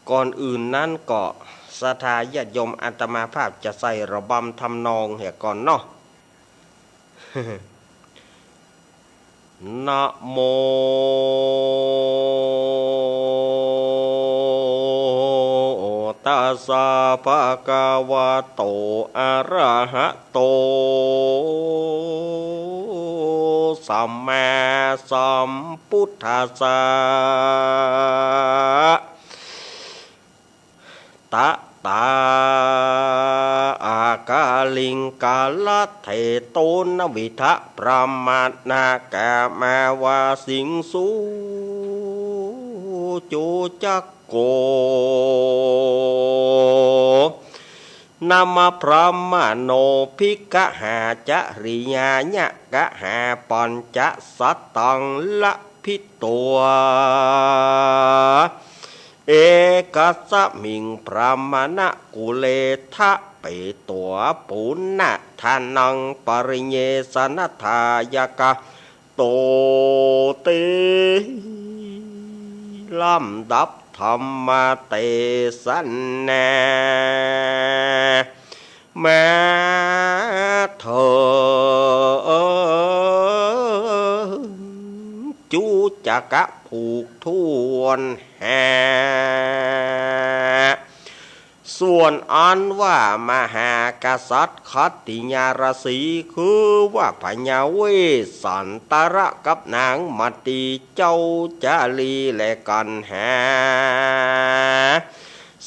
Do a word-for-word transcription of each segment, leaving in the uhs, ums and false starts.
ก่อนอื่นนั้นก็ศรัทธาญาติโยมอาตมาภาพจะใส่ระบำทำนองเหียก่อนเนาะ นะโม ตัสสะ ภะคะวะโต อะระหะโต สัมมาสัมพุทธัสสะ ตะตา อาคาลิงกะละเถโต นวิทะ พรหมะนะกะมาวาสิงสุ จุจักโก นะมะ พรหมะโน ภิกขะหา จริยายะกะหา ปัญจะสัตตัง ละพิโต เอกัสสะมิง พรหมะนะกุเล ทะเปโต ปุณณะทานัง ปริเยสนะทายะกะ โตติ ลำดับธรรมเตสนา มาเถิง จุจักกะผูกถ้วนแฮ ส่วนอันว่ามหากษัตริย์ขัตติยาราศี คือว่าพญาเวสสันตระกับนางมัตตี เจ้าจารีและกัณหา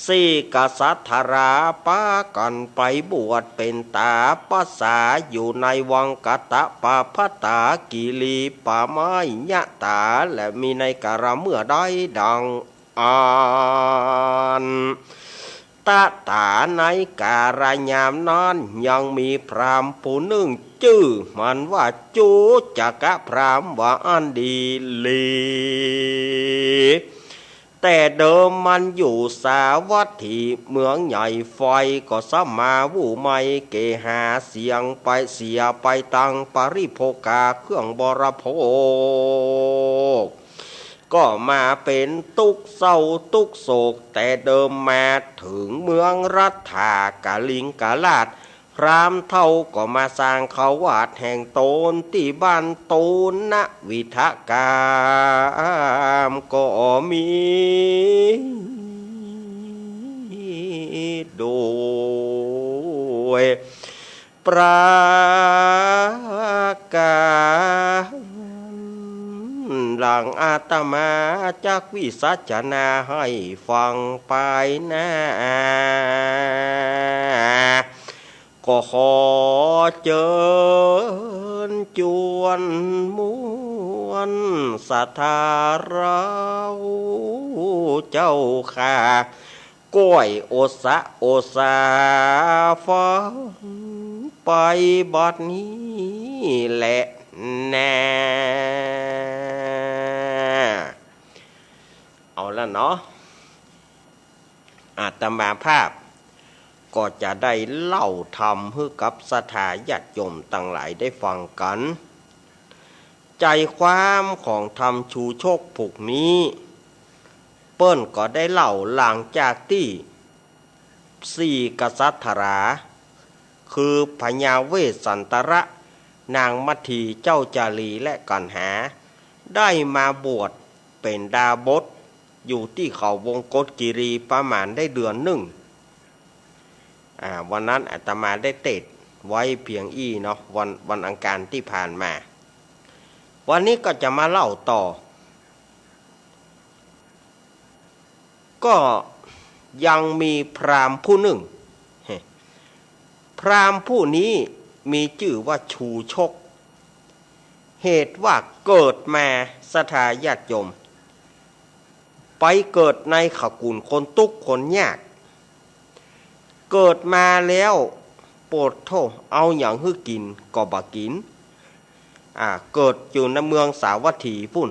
สี่กษัตราปากั๋นไปบวชเป๋นตาปัสสาอยู่ในวังกัตตะปะพัตตากิรีป่าไม้ยะตา และมีในกาละเมื่อใดดังอั้น ตะต๋า ในกาละยามนั้นยังมีพราหมณ์ผู้นึ่งจื้อมันว่าจุจักกะพราหมณ์ว่าอั้นดีหลี แต่เดิมมันอยู่สาวัตถีเมืองใหญ่ ไฟก็สมาวุไหม้เกหา เสียงไปเสียไปตังปริโภคาเครื่องบริโภค ก็มาเป๋นตุ๊กข์เศร้าตุ๊กข์โศก แต่เดิมมาเถิงเมืองรัฐากลิงกราช พราหมณ์เฒ่าก็มาสร้างเขาวัดแห่งตนตี้บ้านโตนวิทะกามก็มี โดย ประก๋านหลังอาตมาจักวิสัชนาให้ฟังไปหน้า ก็ขอเจิญจวนมวลศรัทธาเราเจ้าข้า ก้อยโอสะโอสาฟังไปบัดนี้แหละนา เอาละเนาะ อาตมาภาพก็จะได้เล่าธรรมหื้อกับศรัทธาญาติโยมตังหลายได้ฟังกั๋น ใจ๋ความของธรรมชูชกผูกนี้ เปิ้นก็ได้เล่าหลังจากตี้สี่กษัตรา คือพญาเวสสันตระ นางมัตถี เจ้าจารี และกัณหา ได้มาบวชเป๋นดาบสอยู่ตี้เขาวงกฏกิรีประมาณได้เดือนนึ่ง อ่า วันนั้นอาตมาได้เตสน์ไว้เพียงอี้เนาะ วัน วันอังคารตี้ผ่านมา วันนี้ก็จะมาเล่าต่อ ก็ยังมีพราหมณ์ผู้นึ่ง พราหมณ์ผู้นี้มีจื้อว่าชูชก เหตุว่าเกิดมา ศรัทธาญาติโยม ไปเกิดในขกุลคนตุ๊กข์คนยาก เกิดมาแล้ว โปดโธ่ เอาหยังหื้อกิ๋นก็บ่กิ๋น อ่า เกิดอยู่ในเมืองสาวัตถีปุ้น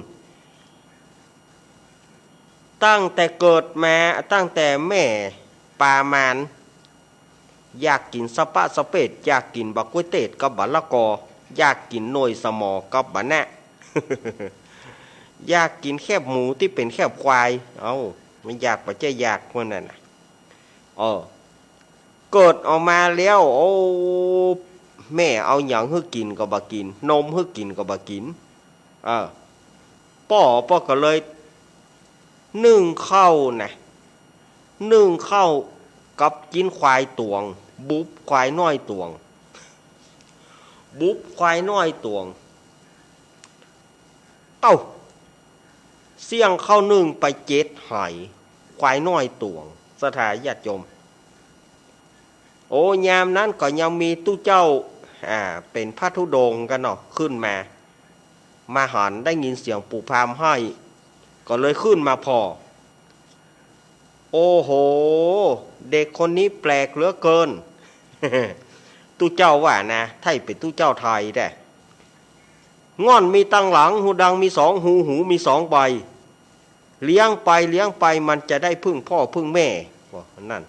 ตั้งแต่เกิดมา ตั้งแต่แม่ปามาน อยากกิ๋นสะปะสะเปด อยากกิ๋นบักก๊วยเตดกับบะละกอ อยากกิ๋นหน่วยสะหมอกับบะนะ อยากกิ๋นแคบหมูตี้เป๋นแคบควาย เอ้า มันอยากบ่ใจ้อยาก เปิ้นนั่นน่ะ เออ เกิดออกมาแล้ว โอ้ แม่เอาหยังหื้อกิ๋นก็บ่กิ๋น นมหื้อกิ๋นก็บ่กิ๋น เออ ป้อ ป้อก็เลยนึ่งข้าวน่ะ นึ่งข้าวกับกิ๋นควายต๋วง บุบควายน้อยต๋วง บุบควายน้อยต๋วง เอ้า เสี้ยงข้าวนึ่งไปเจ็ดไห ควายน้อยต๋วง ศรัทธาญาติโยม โอ้ ยามนั้นก็ยังมีตุ๊เจ้า อ่า เป๋นพระธุดงค์กั๋นเนาะ ขึ้นมา มาหันได้ยินเสียงปู่พราหมณ์ไห้ ก็เลยขึ้นมาผ่อ โอ้โห เด็กคนนี้แปลกเหลือเกิน ตุ๊เจ้าว่านะ ใค่เป๋นตุ๊เจ้าไทยแต๊ ง่อนมีตังหลัง ฮูดังมีสอง ฮู หูมีสองใบ เลี้ยงไปเลี้ยงไปมันจะได้พึ่งพ่อพึ่งแม่ ว่านั้น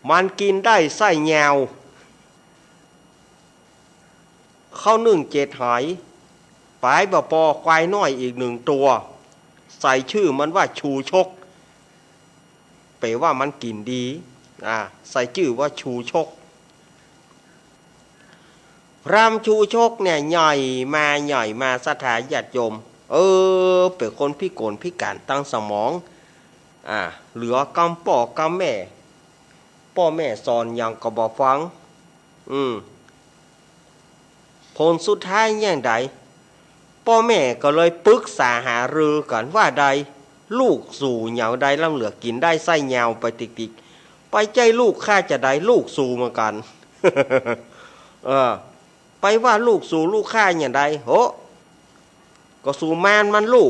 มันกิ๋นได้ไส้เงา ข้าวนึ่งเจ็ดไห ป๋ายบ่ปอ ควายน้อยอีกหนึ่งตั๋ว ใส่จื้อมันว่าชูชก แป๋ว่ามันกิ๋นดี อ่า ใส่จื้อว่าชูชก พราหมณ์ชูชกเนี่ย ใหญ่มา ใหญ่มา ศรัทธาญาติโยม เออ เป๋นคนพิก๋ลพิก๋านตางสมอง อ่า เหลือกำป้อกำแม่ ป้อแม่สอนหยังก็บ่ฟัง อืม ผลสุดท้ายแหน่งใด ป้อแม่ก็เลยปรึกษาหารือกั๋นว่าใด ลูกสูเหนียวได้ล้ำเหลือกิ๋นได้ไส้เงาไปติ๊กๆ ไปใจ้ลูกข้าจะใด ลูกสูเหมือนกั๋น เออ ไปว่าลูกสูลูกข้าอย่างใด โห ก็สูมานมันลู่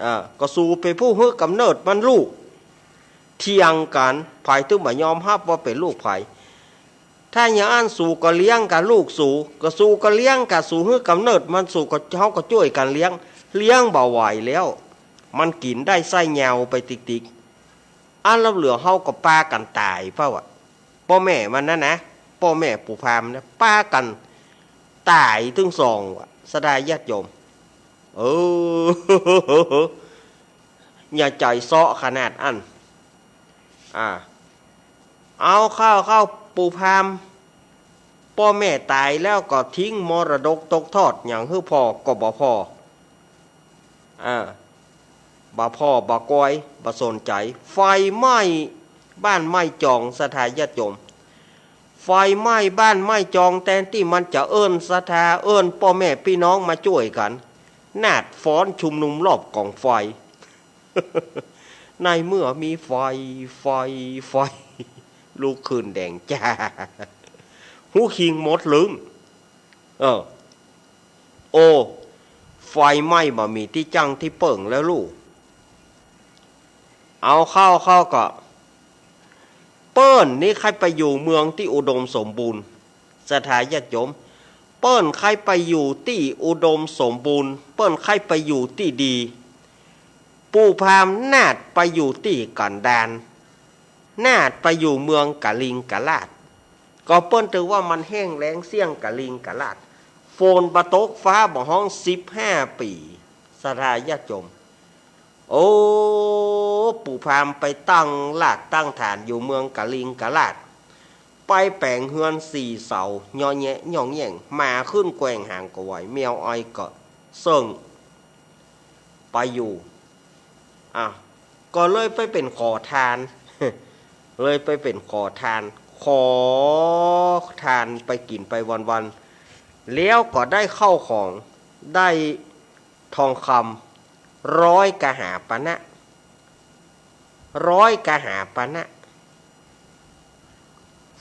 เออ ก็สูเป๋นผู้หื้อก๋ำเนิดมันลู่ เถียงกั๋น ใผตึงบ่ยอมฮับว่าเป๋นลูกใผ ถ้าอย่างอั้นสูก็เลี้ยงก้าลูกสู ก็สูก็เลี้ยงก้า สูหื้อก๋ำเนิดมัน สูก็ เฮาก็จ้วยกั๋นเลี้ยง เลี้ยงบ่ไหวแล้ว มันกิ๋นได้ไส้เงาไปติ๊กๆ อันล้ำเหลือเฮาก็ปากั๋นต๋ายเป้าอะ ป้อแม่มันนั้นนะ ป้อแม่ปู่พราหมณ์นะ ปากั๋นต๋ายตึงสองว่ะ ศรัทธาญาติโยม เออ อย่าใจ๋เซาะขนาดอั้น อ่า เอาเข้า เข้า ปู่พราหมณ์ ป้อแม่ต๋ายแล้วก็ทิ้งมรดกตกทอดหยังหื้อผ่อก็บ่ผ่อ อ่า บ่ผ่อ บ่กอย บ่สนใจ๋ ไฟไหม้บ้านไหม้จอง ศรัทธาญาติโยม ไฟไหม้บ้านไหม้จอง แตนตี้มันจะเอิ้นศรัทธา เอิ้นป้อแม่ปี้น้องมาจ้วยกั๋น นาดฟ้อนชุมนุมรอบก๋องไฟ ในเมื่อมีไฟ ไฟ ไฟ ลุกขึ้นแดงจ้า ฮู้คิงหมดลึง เออ โอ้ ไฟไหม้บ่มีตี้จั้งตี้เปิงแล้วลู่ เอาเข้า เข้าก็ เปิ้นนี่ใค่ไปอยู่เมืองตี้อุดมสมบูรณ์ ศรัทธาญาติโยม เปิ้นใค่ไปอยู่ตี้อุดมสมบูรณ์ เปิ้นใค่ไปอยู่ตี้ดี ปู่พราหมณ์นาดไปอยู่ตี้กั๋นดาร นาดไปอยู่เมืองกลิงกราษฎร์ ก็เปิ้นถือว่ามันแห้งแล้งเสี้ยงกลิงกราษฎร์ ฝนบ่ตก ฟ้าบ่ฮ้องสิบห้าปี๋ ศรัทธาญาติโยม โอ้ ปู่พราหมณ์ไปตั้งรากตั้งฐานอยู่เมืองกลิงกราษฎร์ ไปแป๋งเฮือนสี่เสา เยาะแยะย่องแย่ง หมาขึ้นแกว่งหางก็ไหว แมวอ้อยก็เซิ่ง ไปอยู่ อ่ะ ก็เลยไปเป๋นขอทาน เลยไปเป๋นขอทาน ขอทานไปกิ๋นไปวันๆ แล้วก็ได้เข้าของ ได้ทองคำ ร้อยกหาปณะ ร้อยกหาปณะ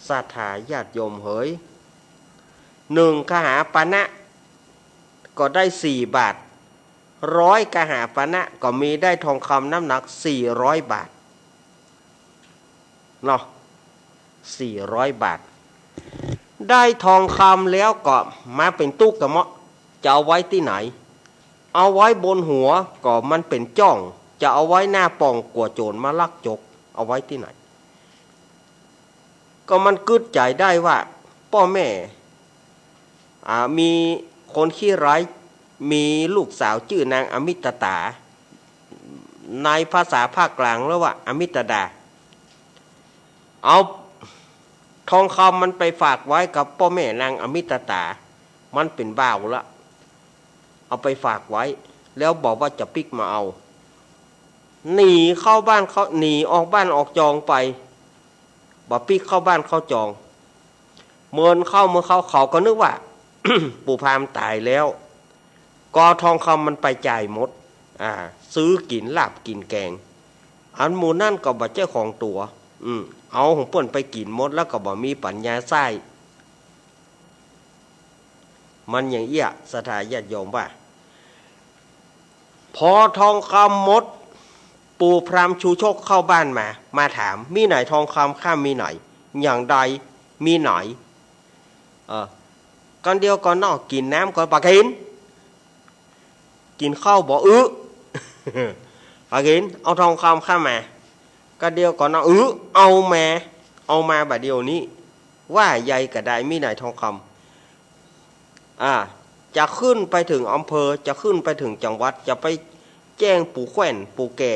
ศรัทธาญาติโยมเหย หนึ่งกหาปณะ ก็ได้สี่บาท ร้อยกหาปณะ ก็มีได้ทองคำน้ำหนักสี่ร้อยบาท เนาะ สี่ร้อยบาท ได้ทองคำแล้วก็มาเป๋นตุ๊กกะเมาะ จะเอาไว้ตี้ไหน เอาไว้บนหัวก็มันเป๋นจ้อง จะเอาไว้หน้าป่องกั๋วโจ๋รมาลักจก เอาไว้ตี้ไหน ก็มันกึ๊ดใจ๋ได้ว่า ป้อแม่ อ่า มีคนขี้ร้าย มีลูกสาวจื้อนางอมิตตา ในภาษาภาคกลางเรียกว่าอมิตตา เอาทองคำมันไปฝากไว้กับป้อแม่นางอมิตตา มันเป๋นบ่าวละ เอาไปฝากไว้ แล้วบอกว่าจะปิ๊กมาเอา หนีเข้าบ้านเขา หนีออกบ้านออกจองไป บ่ปิ๊กเข้าบ้านเข้าจอง เมินเข้าเมินเข้า เขาก็นึกว่า ปู่พราหมณ์ต๋ายแล้ว ก็ทองคำมันไปจ่ายหมด อ่า ซื้อกิ๋นลาบกิ๋นแกง อันหมู่นั้นก็บ่ใจ้ของตั๋ว อืม เอาของเปิ้นไปกิ๋นหมด แล้วก็บ่มีปัญญาใจ๊ มันอย่างเอี้ย ศรัทธาญาติโยมว่า พอทองคำหมด ปู่พราหมณ์ชูชกเข้าบ้านมา มาถาม มีไหนทองคำข้ามีไหน อย่างใด มีไหน เออ ก่อนเดียวก่อนนอก กิ๋นน้ำก่อน บ่กิ๋น กิ๋นข้าวบ่อึ บ่กิ๋น เอาทองคำข้ามา ก่อนเดียวก่อนนอก อึ เอามา เอามาบ่าเดี่ยวนี้ ว่าใยก็ได้ มีไหนทองคำ อ่า จะขึ้นไปถึงอำเภอ จะขึ้นไปถึงจังหวัด จะไปแจ้งปู่แขวนปู่แก่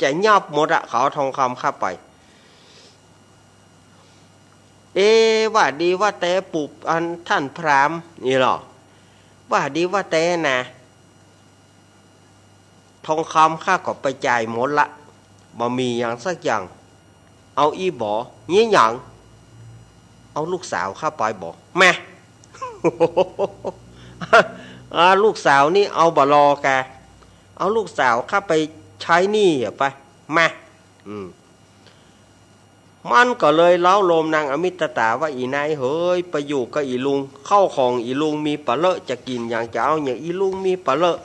จะยับหมดอะ เขาเอาทองคำข้าไป เอ ว่าดีว่าแต๊ปู่ อันท่านพราหมณ์นี่หรอ ว่าดีว่าแต๊นะ ทองคำข้าก็ไปจ่ายหมดละ บ่มีหยังสักอย่าง เอาอี้บ่ มีหยัง เอาลูกสาวข้าไปบ่ แม่ อ่า ลูกสาวนี่เอาบ่ลอแก เอาลูกสาวข้าไปใช้หนี้อะไป มา อืม มันก็เลยเล้าโลมนางอมิตตาว่า อี่นายเหย ไปอยู่กับอี่ลุง ข้าวของอี่ลุงมีปะเลอะ จะกิ๋นหยังจะเอาหยังอี่ลุงมีปะเลอะ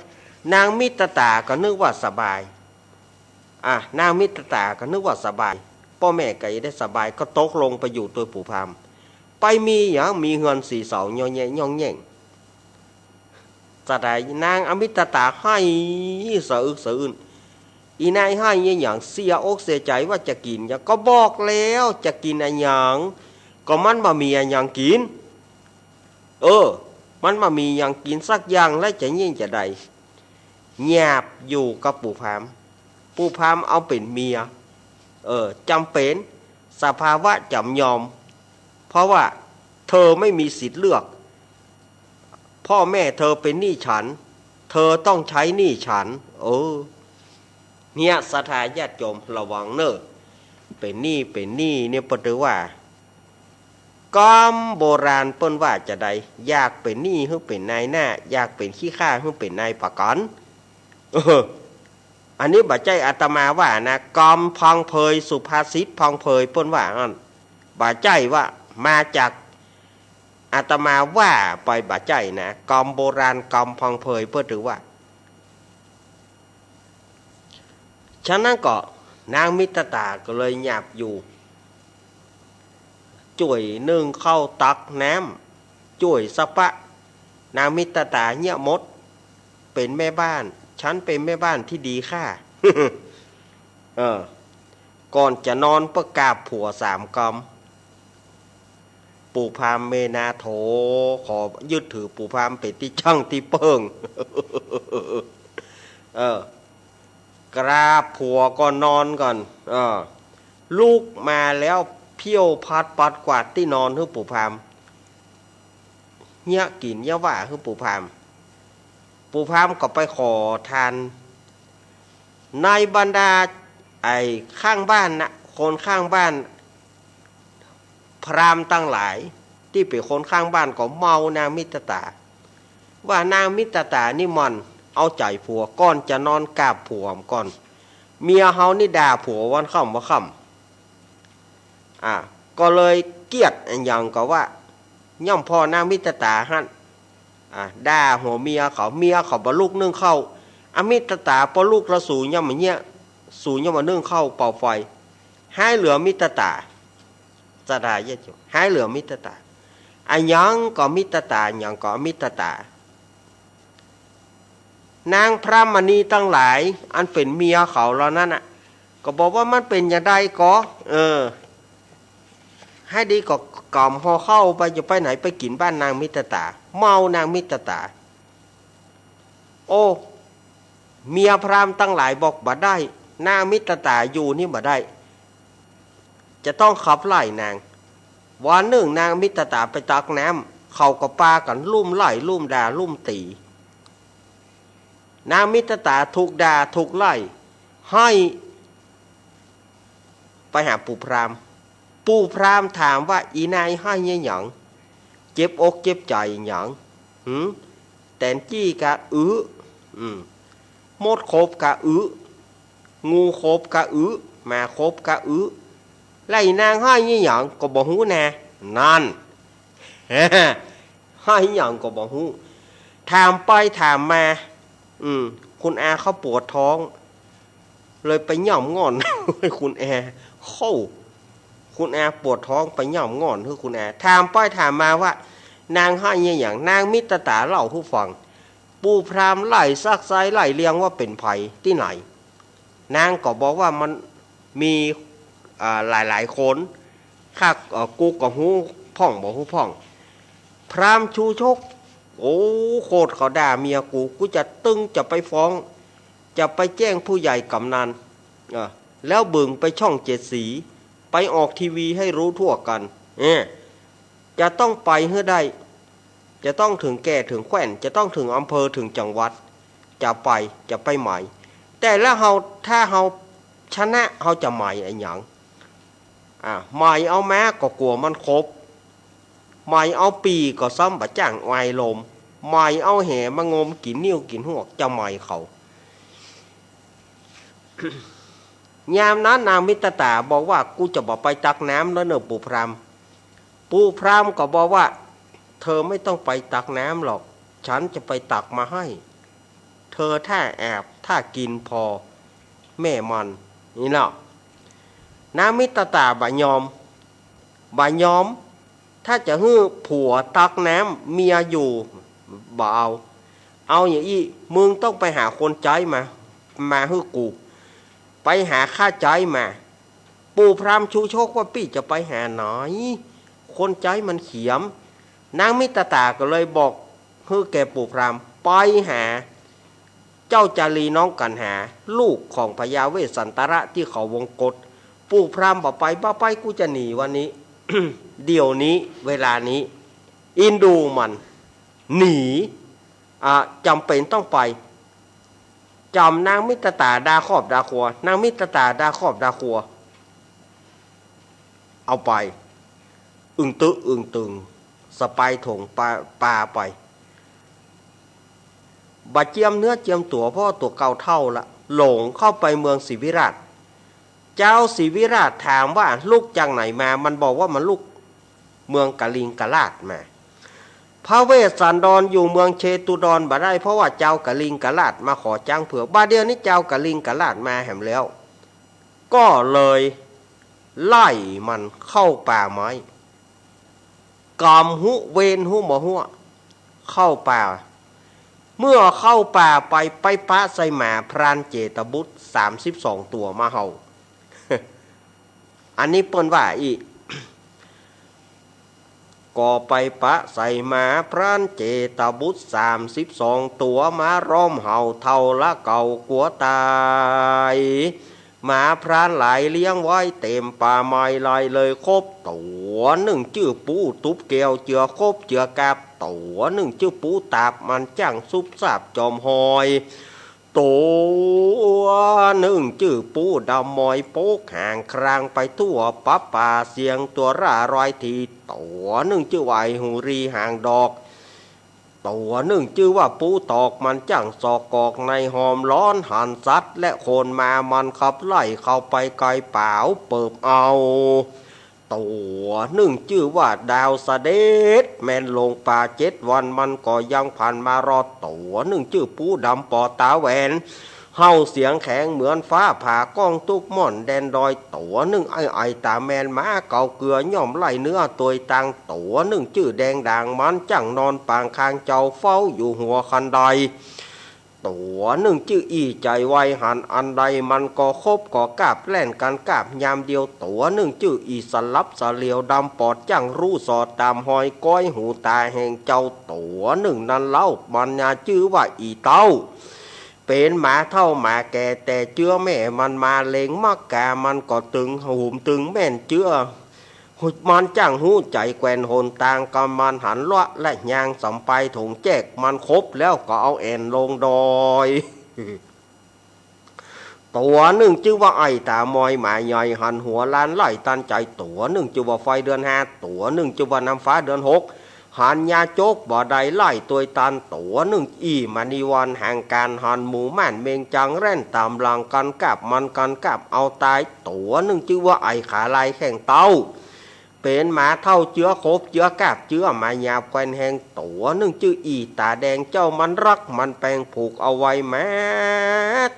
นางมิตตาก็นึกว่าสบาย อ่ะ นางมิตตาก็นึกว่าสบาย ป้อแม่ก็จะได้สบาย ก็ตกลงไปอยู่ตวยปู่พราหมณ์ ไปมีหยัง มีเฮือนสี่เสา ย่อแย่ ย่องแย่ง จะได้ นางอมิตตาไห้สะอึกสะอื้น อี่นายไห้อะหยัง เสียอกเสียใจ๋ว่าจะกิ๋นหยัง ก็บอกแล้วจะกิ๋นอะหยัง ก็มันบ่มีอะหยังกิ๋น เออ มันบ่มีหยังกิ๋นสักอย่าง แล้วจะเยียะจะใด หยาบอยู่กับปู่พราหมณ์ ปู่พราหมณ์เอาเป๋นเมีย เออ จ๋ำเป๋น สภาวะจ๋ำยอม เพราะว่าเธอไม่มีสิทธิ์เลือก พ่อแม่เธอเป๋นหนี้ฉัน เธอต้องใช้หนี้ฉัน เออ เนี่ย ศรัทธาญาติโยมระวังเน่อ เป๋นหนี้ เป๋นหนี้เนี่ย เปิ้นว่า กำโบราณเปิ้นว่าจะใด อยากเป๋นหนี้หื้อเป๋นนายหน้า อยากเป๋นขี้ข้าหื้อเป๋นนายประกัน เออ อันนี้บ่ใจ้อาตมาว่านะ กำพังเพย สุภาษิตพังเพยเปิ้นว่าอั้น บ่ใจ้ว่ามาจากอาตมาว่าไป บ่ใจ้นะ กำโบราณ กำพังเพยเปิ้นถือว่า ฉะนั้นก็นางมิตตาก็เลยหยาบอยู่ จ้วยนึ่งข้าวตักน้ำ จ้วยสะปะ นางมิตตาเยียะหมด เป๋นแม่บ้าน ฉันเป๋นแม่บ้านตี้ดีค่ะ เออ ก่อนจะนอนเปิ้นกราบผัวสามกำ ปู่พราหมณ์เมนาโถ ขอยึดถือปู่พราหมณ์เป๋นตี้จั้งตี้เปิ้ง เออ กราบผัวก่อนนอนก่อน เออ ลุกมาแล้วเพี้ยวพัดปัดกวาดตี้นอนหื้อปู่พราหมณ์ เยียะกิ๋นเยียะว่าหื้อปู่พราหมณ์ ปู่พราหมณ์ก็ไปขอตาน ในบรรดาไอ้ข้างบ้านนะ คนข้างบ้าน พราหมณ์ตังหลายตี้เป๋นคนข้างบ้านก็เมานางมิตตา ว่านางมิตตานี่มันเอาใจ๋ผัว ก่อนจะนอนกราบผัวก่อน เมียเฮานี่ด่าผัววันค่ำวันค่ำ อ่า ก็เลยเกลียดอะหยังก็ว่า ย่อมผ่อนางมิตตาหั้น อ่า ด่าหัวเมียเขา เมียเขาบ่ลุกนึ่งข้าว อมิตตา ปอลุกแล้วสูย่อมบ่เยียะ สูย่อมบ่นึ่งข้าวเป่าไฟ หายเหลือมิตตา ศรัทธาญาติโยม หายเหลือมิตตา อะหยังก็มิตตา อะหยังก็อมิตตา นางพระมณีตังหลาย อันเป๋นเมียเขาเหล่านั้นน่ะ ก็บอกว่ามันเป๋นจะใดก็ เออ หายดีก็ก๋ำห่อข้าวไป จะไปไหนไปกิ๋นบ้านนางมิตตา เมานางมิตตา โอ้ เมียพราหมณ์ตังหลายบอกบ่ได้ นางมิตตาอยู่นี่บ่ได้ จะต้องขับไล่นาง วันนึ่งนางมิตตาไปตักน้ำ เขาก็ปากั๋นลุ่มไล่ลุ่มด่าลุ่มตี๋ นางมิตตาถูกด่าถูกไล่ ห้อยไปหาปู่พราหมณ์ ปู่พราหมณ์ถามว่า อี่นายห้อยเยียะหยัง เจ็บอกเจ็บใจ๋หยัง หืม แตนจี้กะอึ อืม มดขบกะอึ งูขบกะอึ หมาขบกะอึ แล้วอี่นางห้อยเยียะหยัง ก็บ่ฮู้แน่ นั่น ห้อยหยังก็บ่ฮู้ ถามไปถามมา อืม คุณอาเขาปวดท้อง เลยไปหย่อมง่อน คุณอา เข้า คุณอาปวดท้องไปหย่อมง่อนหื้อคุณอา ถามไปถามมาว่า นางห้อยเยียะหยัง นางมิตตาเล่าหื้อฟัง ปู่พราหมณ์ไล่ซักไซ้ไล่เลียงว่าเป๋นใผตี้ไหน นางก็บอกว่ามันมี อ่า หลายๆ คน ข้า เอ่อ กูก็ฮู้พ่องบ่ฮู้พ่อง พราหมณ์ชูชก โอ้ โคตรเขาด่าเมียกู กูจะตึงจะไปฟ้อง จะไปแจ้งผู้ใหญ่กำนัน เออ แล้วบึงไปช่องเจ็ดสี ไปออกทีวีให้รู้ทั่วกั๋น เออ จะต้องไปหื้อได้ จะต้องเถิงแก่เถิงแคว่น จะต้องเถิงอำเภอเถิงจังหวัด จะไป จะไปไหม แต่ละเฮา ถ้าเฮาชนะ เฮาจะไหมอะหยัง อ่า ไหมเอาม้าก็กั๋วมันขบ ไหมเอาปี่ก็ซ้ำบ่จ้างอายลม ไหมเอาแหมางมกิ๋นนิ้วกิ๋นฮวก จะไหมเขา ยามนั้นนางมิตตาบอกว่า กูจะบ่ไปตักน้ำแล้วเน่อปู่พราหมณ์ ปู่พราหมณ์ก็บอกว่า เธอไม่ต้องไปตักน้ำหรอก ฉันจะไปตักมาให้ เธอถ้าอาบถ้ากิ๋นผ่อแม่มัน นี่เนาะ นางมิตตาบ่ยอม บ่ยอม ถ้าจะหื้อผัวตักน้ำ เมียอยู่ บ่เอา เอาอย่างอี้ มึงต้องไปหาคนใจ๊มา มาหื้อกู ไปหาข้าใจ๊มา ปู่พราหมณ์ชูชกว่า ปี้จะไปหาไหน คนใจ๊มันเขียม นางมิตตาก็เลยบอกหื้อแก่ปู่พราหมณ์ ไปหา เจ้าจารีน้องกัณหา ลูกของพญาเวสสันตระตี้เขาวงกฏ ปู่พราหมณ์บ่ไป บ่ไป กูจะหนีวันนี้ เดี๋ยวนี้ เวลานี้ อินดูมัน หนี อ่ะ จ๋ำเป๋นต้องไป จ๋ำนางมิตตาด่าครอบด่าครัว นางมิตตาด่าครอบด่าครัว เอาไป อึ่งตึกอึ่งตึง สะปายถงปา ปาไป บ่เจียมเนื้อเจียมตั๋ว เพราะตั๋วเก่าเฒ่าละ หลงเข้าไปเมืองศรีวิราช จาวศรีวิราชถามว่าลุกจากไหนมา มันบอกว่ามันลุกเมืองกลิงกราชมา พระเวสสันดรอยู่เมืองเชตุดรบ่ได้ เพราะว่าจาวกลิงกราชมาขอจ๊างเผือก บ่าเดี่ยวนี้จาวกลิงกราชมาแหมแล้ว ก็เลยไล่มันเข้าป่าไม้ ก๋รรมฮู้เวรฮู้บ่ฮู้ เข้าป่า เมื่อเข้าป่าไป ไปปะใส่หมาพรานเจตบุตรสามสิบสองตั๋วมาเห่า อันนี้เปิ้นว่าอี้ ก็ไปปะใส่หมาพรานเจตบุตรสามสิบสองตั๋ว มาร้อมเห่าเท่าละเก่ากั๋วต๋าย หมาพรานหลายเลี้ยงไว้เต๋มป่าไม้ไล่เลยคบ ตั๋วนึ่งจื้อปูตุ๊บแก้วเจือคบเจือกาบ ตั๋วนึ่งจื้อปูตาบมันจ้างซุบซาบจอมฮอย ตั๋วนึ่งจื้อปูดำมอยปกหางคลางไปทั่วป่าป่าเสียงตั๋วร่าร้อยที ตั๋วนึ่งจื้อว่าไอ้หูรีหางดอก ตั๋วนึ่งจื้อว่าปูตอกมันจ้างซอกกอกในหอมร้อนหันสัตว์และคนมามันขับไล่เข้าไปไกลเป๋าเปิบเอา ตั๋วนึ่งจื้อว่าดาวเสด็จแม่นหลงป่าเจ็ดวันมันก็ยังผ่านมารอด ตั๋วนึ่งจื้อปูดำปอดต๋าแหวน เห่าเสียงแข็งเหมือนฟ้าผ่าก้องตุ๊กม่อนแดนดอย ตั๋วนึ่งไอ้ไอ้ต๋าแมนหมาเก่าเกือย่อมไล่เนื้อตวยตัง ตั๋วนึ่งจื้อแดงด่างมันจ้างนอนปางคางเจ้าเฝ้าอยู่หัวคันได ตั๋วนึ่งจื้ออี้ใจ๋ไวหันอันใดมันก็คบก็กาบแล่นกั๋นกาบยามเดียว ตั๋วนึ่งจื้ออี้สลับสะเหลียวดำปอดจ้างรู้สอดต๋ามฮอยก้อยหูต๋าแห่งเจ้า ตั๋วนึ่งนั้นเล่ามันนาจื้อว่าอี้เต้า เป๋นหมาเฒ่าหมาแก่ แต่เจื้อแม่มันมาเล็ง มักกามันก็ตึง หุมตึงแม่นเจื้อ มันจ้างฮู้ใจ๋แคว่นหนตาง กำมันหันเลาะและยางสำไปถงแจก มันครบแล้วก็เอาแอ่นลงดอย ตั๋วนึ่งจื้อว่าไอ้ต๋ามอย หมาใหญ่หันหัวล้านไล่ตันใจ๋ ตั๋วนึ่งจื้อว่าไฟเดือนห้า ตั๋วนึ่งจื้อว่าน้ำฟ้าเดือนหก หันยาโจ๊กบ่ได้ไล่ตวยตัน ตั๋วนึ่งอี้มณีวันแห่งก๋าน หันหมู่ม่านเม็งจังแล่นต๋ามหลังกั๋นกาบ มันกั๋นกาบเอาต๋าย ตั๋วนึ่งจื้อว่าไอ้ขาลายแข้งเต้า เป๋นหมาเฒ่าเจื้อคบเจื้อกาบ เจื้อหมายาบแคว่นแฮง ตั๋วนึ่งจื้ออี้ต๋าแดง เจ้ามันฮักมันแปงผูกเอาไว้แหม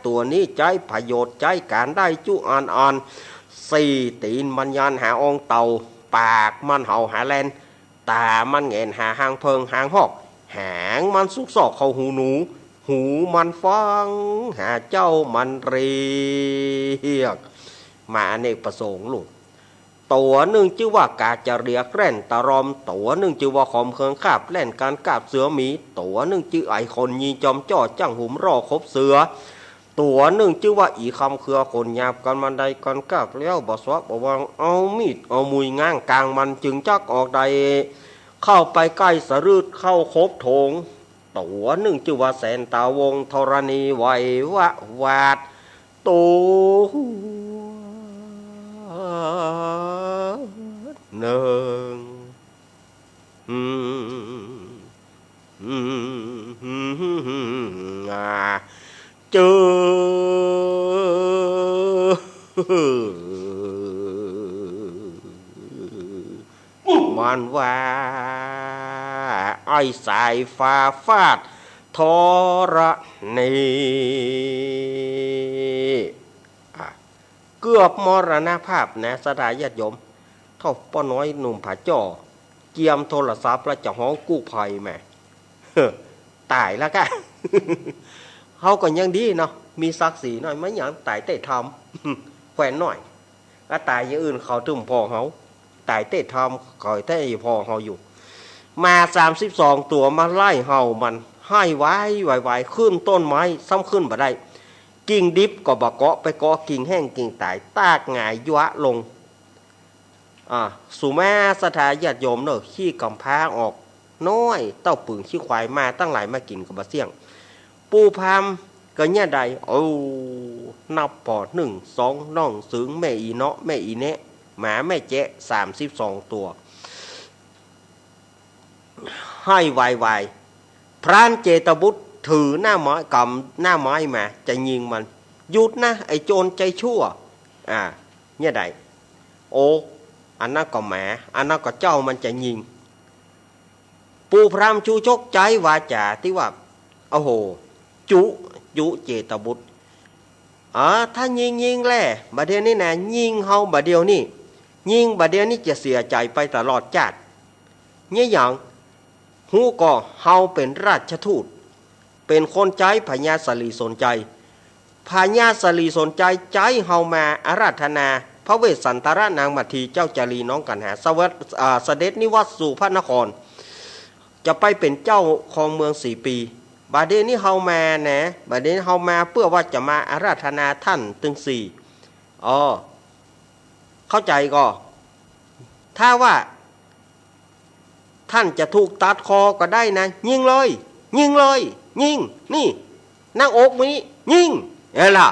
ตั๋วนี้ใจ๊ประโยชน์ใจ๊ก๋านได้จุอันอัน สี่ตี๋นมันยานหาอ่องเต่า ปากมันเห่าหาแล่น ต๋ามันแหงนหาหางเผิงหางฮอก หางมันซุกซอกเข้าหูหนู หูมันฟังหาเจ้ามันเรียก หมาอเนกประสงค์ลูก ตั๋วนึ่งจื้อว่ากาจะเรียกแล่นตะรอม ตั๋วนึ่งจื้อว่าขอมเคืองคาบแล่นกั๋นกาบเสือหมี ตั๋วนึ่งจื้อไอ้คนยีจอมจ้อจ้างหุมร่อคบเสือ ตั๋วนึ่งจื้อว่าอี๋คำเคือคนหยาบกั๋นมันได้กั๋นกาบแล้วบ่สวับบ่วาง เอามีดเอามุยง้างก๋างมันจึงจักออกได้ เข้าไปใก้สะรืดเข้าคบโถง ตั๋วนึ่งจื้อว่าแสนตาวงธรณีไหวหวาด ตั๋วนึ่ง อืม อืม อ่า จื้อ มันว่า ไอ้สายฟ้าฟาดธรณี อ่ะ เกือบมรณภาพนะ ศรัทธาญาติโยม เฒ่าป้อน้อยหนุ่มผาจ้อ เกียมโทรศัพท์แล้วจะฮ้องกู้ภัยแหม ต๋ายแล้วก้า เฮาก็ยังดีเนาะ มีศักดิ์ศรีหน่อย บ่หยัง ต๋ายเต๊ธรรม แคว่นน้อย ก็ต๋ายอย่างอื่นเขาตึงผ่อเฮา ต๋ายเต๊ธรรมเขาแต๊ผ่อเฮาอยู่ หมาสามสิบสองตั๋วมาไล่เห่ามัน ไห้วายวายวาย ขึ้นต้นไม้ ซ้ำขึ้นบ่ได้ กิ่งดิบก็บ่เกาะ ไปเกาะกิ่งแห้งกิ่งต๋าย ตากหงายยวะลง อ่า สุมาศรัทธาญาติโยมเน่อ ขี้ก๋ำพร้าออก น้อยเต้าปึงขี้ควาย หมาตังหลายมากิ๋นก็บ่เสี้ยง ปู่พราหมณ์ก็เยียะได้ โอ้ นับผ่อ นึ่ง สอง น้องเสิง แม่อี่เนาะ แม่อี่แนะ หมาแม่แจ๊ะ สามสิบสองตั๋ว ไห้วายวาย พรานเจตบุตรถือหน้าไม้ ก๋ำหน้าไม้มาจะยิงมัน หยุดนะ ไอ้โจรใจ๋ชั่ว อ่า เยียะได้ โอ้ อันนั้นก็หมา อันนั้นก็เจ้ามันจะยิง ปู่พราหมณ์ชูชกใจ๊วาจ๋าตี้ว่า โอ้โห จุ จุเจตบุตร อ๋อ ถ้ายิงยิงแล บ่าเดี่ยวนี้นะ ยิงเฮาบ่าเดี่ยวนี้ ยิงบ่าเดี่ยวนี้จะเสียใจ๋ไปตลอดจาติ เยียะหยัง ฮู้ก่อ เฮาเป๋นราชทูต เป๋นคนใจ๊พญาสาลีสนชัย พญาสาลีสนชัยใจ๊เฮามาอาราธนาพระเวสสันดรนางมัททีเจ้าจารีน้องกันหา เสว- อ่า เสด็จนิวัตสู่พระนคร จะไปเป๋นเจ้าครองเมืองสี่ปี๋ บ่าเดี่ยวนี้เฮามานะ บ่าเดี่ยวนี้เฮามาเปื้อว่าจะมาอาราธนาต้านตึงสี่ อ๋อ เข้าใจ๋ก่อ ถ้าว่า ต้านจะถูกตัดคอก็ได้นะ ยิงเลย ยิงเลย ยิง นี่ หน้าอกมี ยิง เห็นล่ะ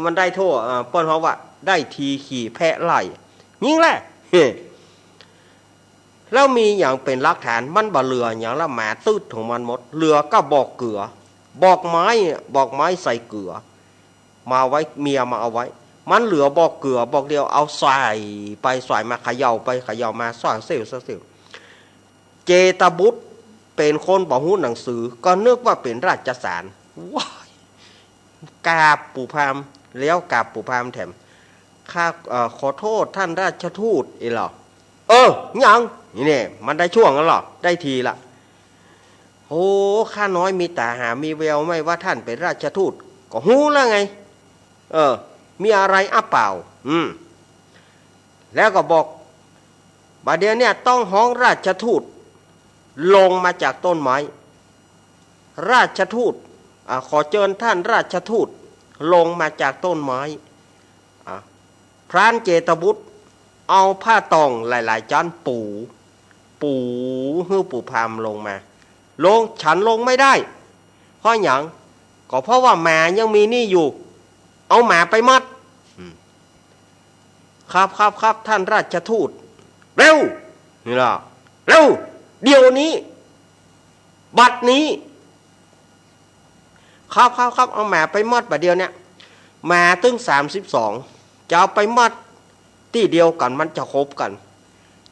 มันได้โต้ เอ่อ เปิ้นฮ้องว่า ได้ทีขี่แพะไล่ ยิงแหละ แล้วมีหยังเป๋นหลักฐาน มันบ่เหลือหยังละ หมาตึ๊ดของมันหมด เหลือก้าบอกเกือ บอกไม้ บอกไม้ใส่เกือ มาไว้ เมียมาเอาไว้ มันเหลือบอกเกือบอกเดียว เอาส่ายไปส่ายมา เขย่าไปเขย่ามา ส่ายเสี้ยวส่ายเสี้ยว เจตบุตรเป๋นคนบ่ฮู้หนังสือ ก็นึกว่าเป๋นราชสาร ว้าย กราบปู่พราหมณ์ แล้วกราบปู่พราหมณ์แถม ข้า เอ่อ ขอโต้ษต้านราชทูต เอ้ยเหรอ เออ หยัง นี่แน่ มันได้ช่วงแล้วเหรอ ได้ทีละ โอ้ ข้าน้อยมีต๋าหามีแววไหมว่าต้านเป๋นราชทูต ก็ฮู้แล้วไง เออ มีอะไรอะเปล่า อืม แล้วก็บอก บ่าเดี่ยวนี้ต้องฮ้องราชทูต ลงมาจากต้นไม้ ราชทูต อ่า ขอเจิญท่านราชทูตลงมาจากต้นไม้ อ่า พรานเจตบุตรเอาผ้าตองหลายๆ จ๊านปู ปูหื้อปู่พราหมณ์ลงมา ลง ฉันลงไม่ได้ เพราะหยัง ก็เพราะว่าหมายังมีนี่อยู่ เอาหมาไปมัด อืม ครับ ครับ ครับ ท่านราชทูต เร็ว นี่ล่ะ เร็ว เดี๋ยวนี้ บัดนี้ ครับ ครับ ครับ เอาหมาไปมัดบัดเดี่ยวเนี่ย หมาตึงสามสิบสอง จะเอาไปมัดตี้เดียวกั๋น มันจะครบกั๋น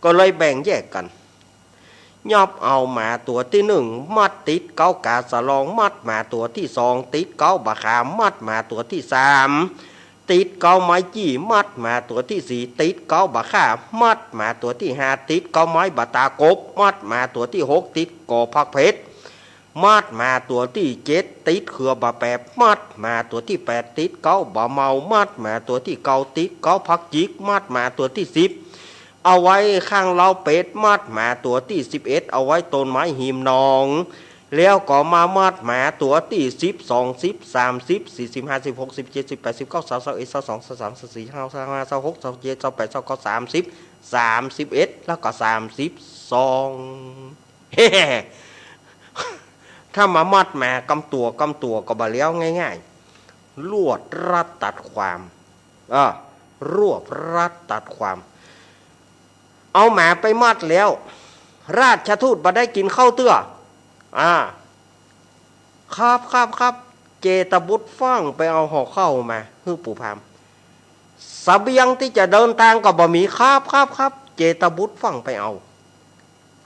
ก็เลยแบ่งแยกกั๋น ยับเอาหมาตั๋วตี้นึ่ง มัดติดเก๊ากาสะลอง มัดหมาตั๋วตี้สอง ติดเก๊าบ่าขาม มัดหมาตั๋วตี้สาม ติดเก๊าไม้จี้ มัดหมาตั๋วตี้สี่ ติดเก๊าบ่าข่า มัดหมาตั๋วตี้ห้า ติดเก๊าไม้บ่าตากบ มัดหมาตั๋วตี้หก ติดกอผักเผ็ด มัดหมาตั๋วตี้เจ็ด ติดเขือบ่าแปบ มัดหมาตั๋วตี้แปด ติดเก๊าบ่าเมา มัดหมาตั๋วตี้เก้า ติดเก๊าผักจิก มัดหมาตั๋วตี้สิบ เอาไว้ข้างเล้าเป็ด มัดหมาตั๋วตี้สิบเอ็ด เอาไว้ต้นไม้หิมหนอง แล้วก็มามัดหมาตั๋วตี้สิบ สองสิบ สามสิบ สี่สิบ ห้าสิบ หกสิบ เจ็ดสิบ แปดสิบ เก้าสิบ ซาว ซาวเอ็ด ซาวสอง ซาวสาม ซาวสี่ ซาวห้า ซาวหก ซาวเจ็ด ซาวแปด ซาวเก้า สามสิบ สามสิบเอ็ด แล้วก็สามสิบสอง ถ้ามามัดหมากำตั๋ว กำตั๋วก็บ่าแล้วง่ายๆ รวบรัดตัดความ เออ รวบรัดตัดความ เอาหมาไปมัดแล้ว ราชทูตบ่ได้กิ๋นข้าวเตื้อ อ่า ครับ ครับ ครับ เจตบุตรฟั่งไปเอาห่อข้าวมาหื้อปู่พราหมณ์ เสบียงตี้จะเดินตางก็บ่มี ครับ ครับ ครับ เจตบุตรฟั่งไปเอา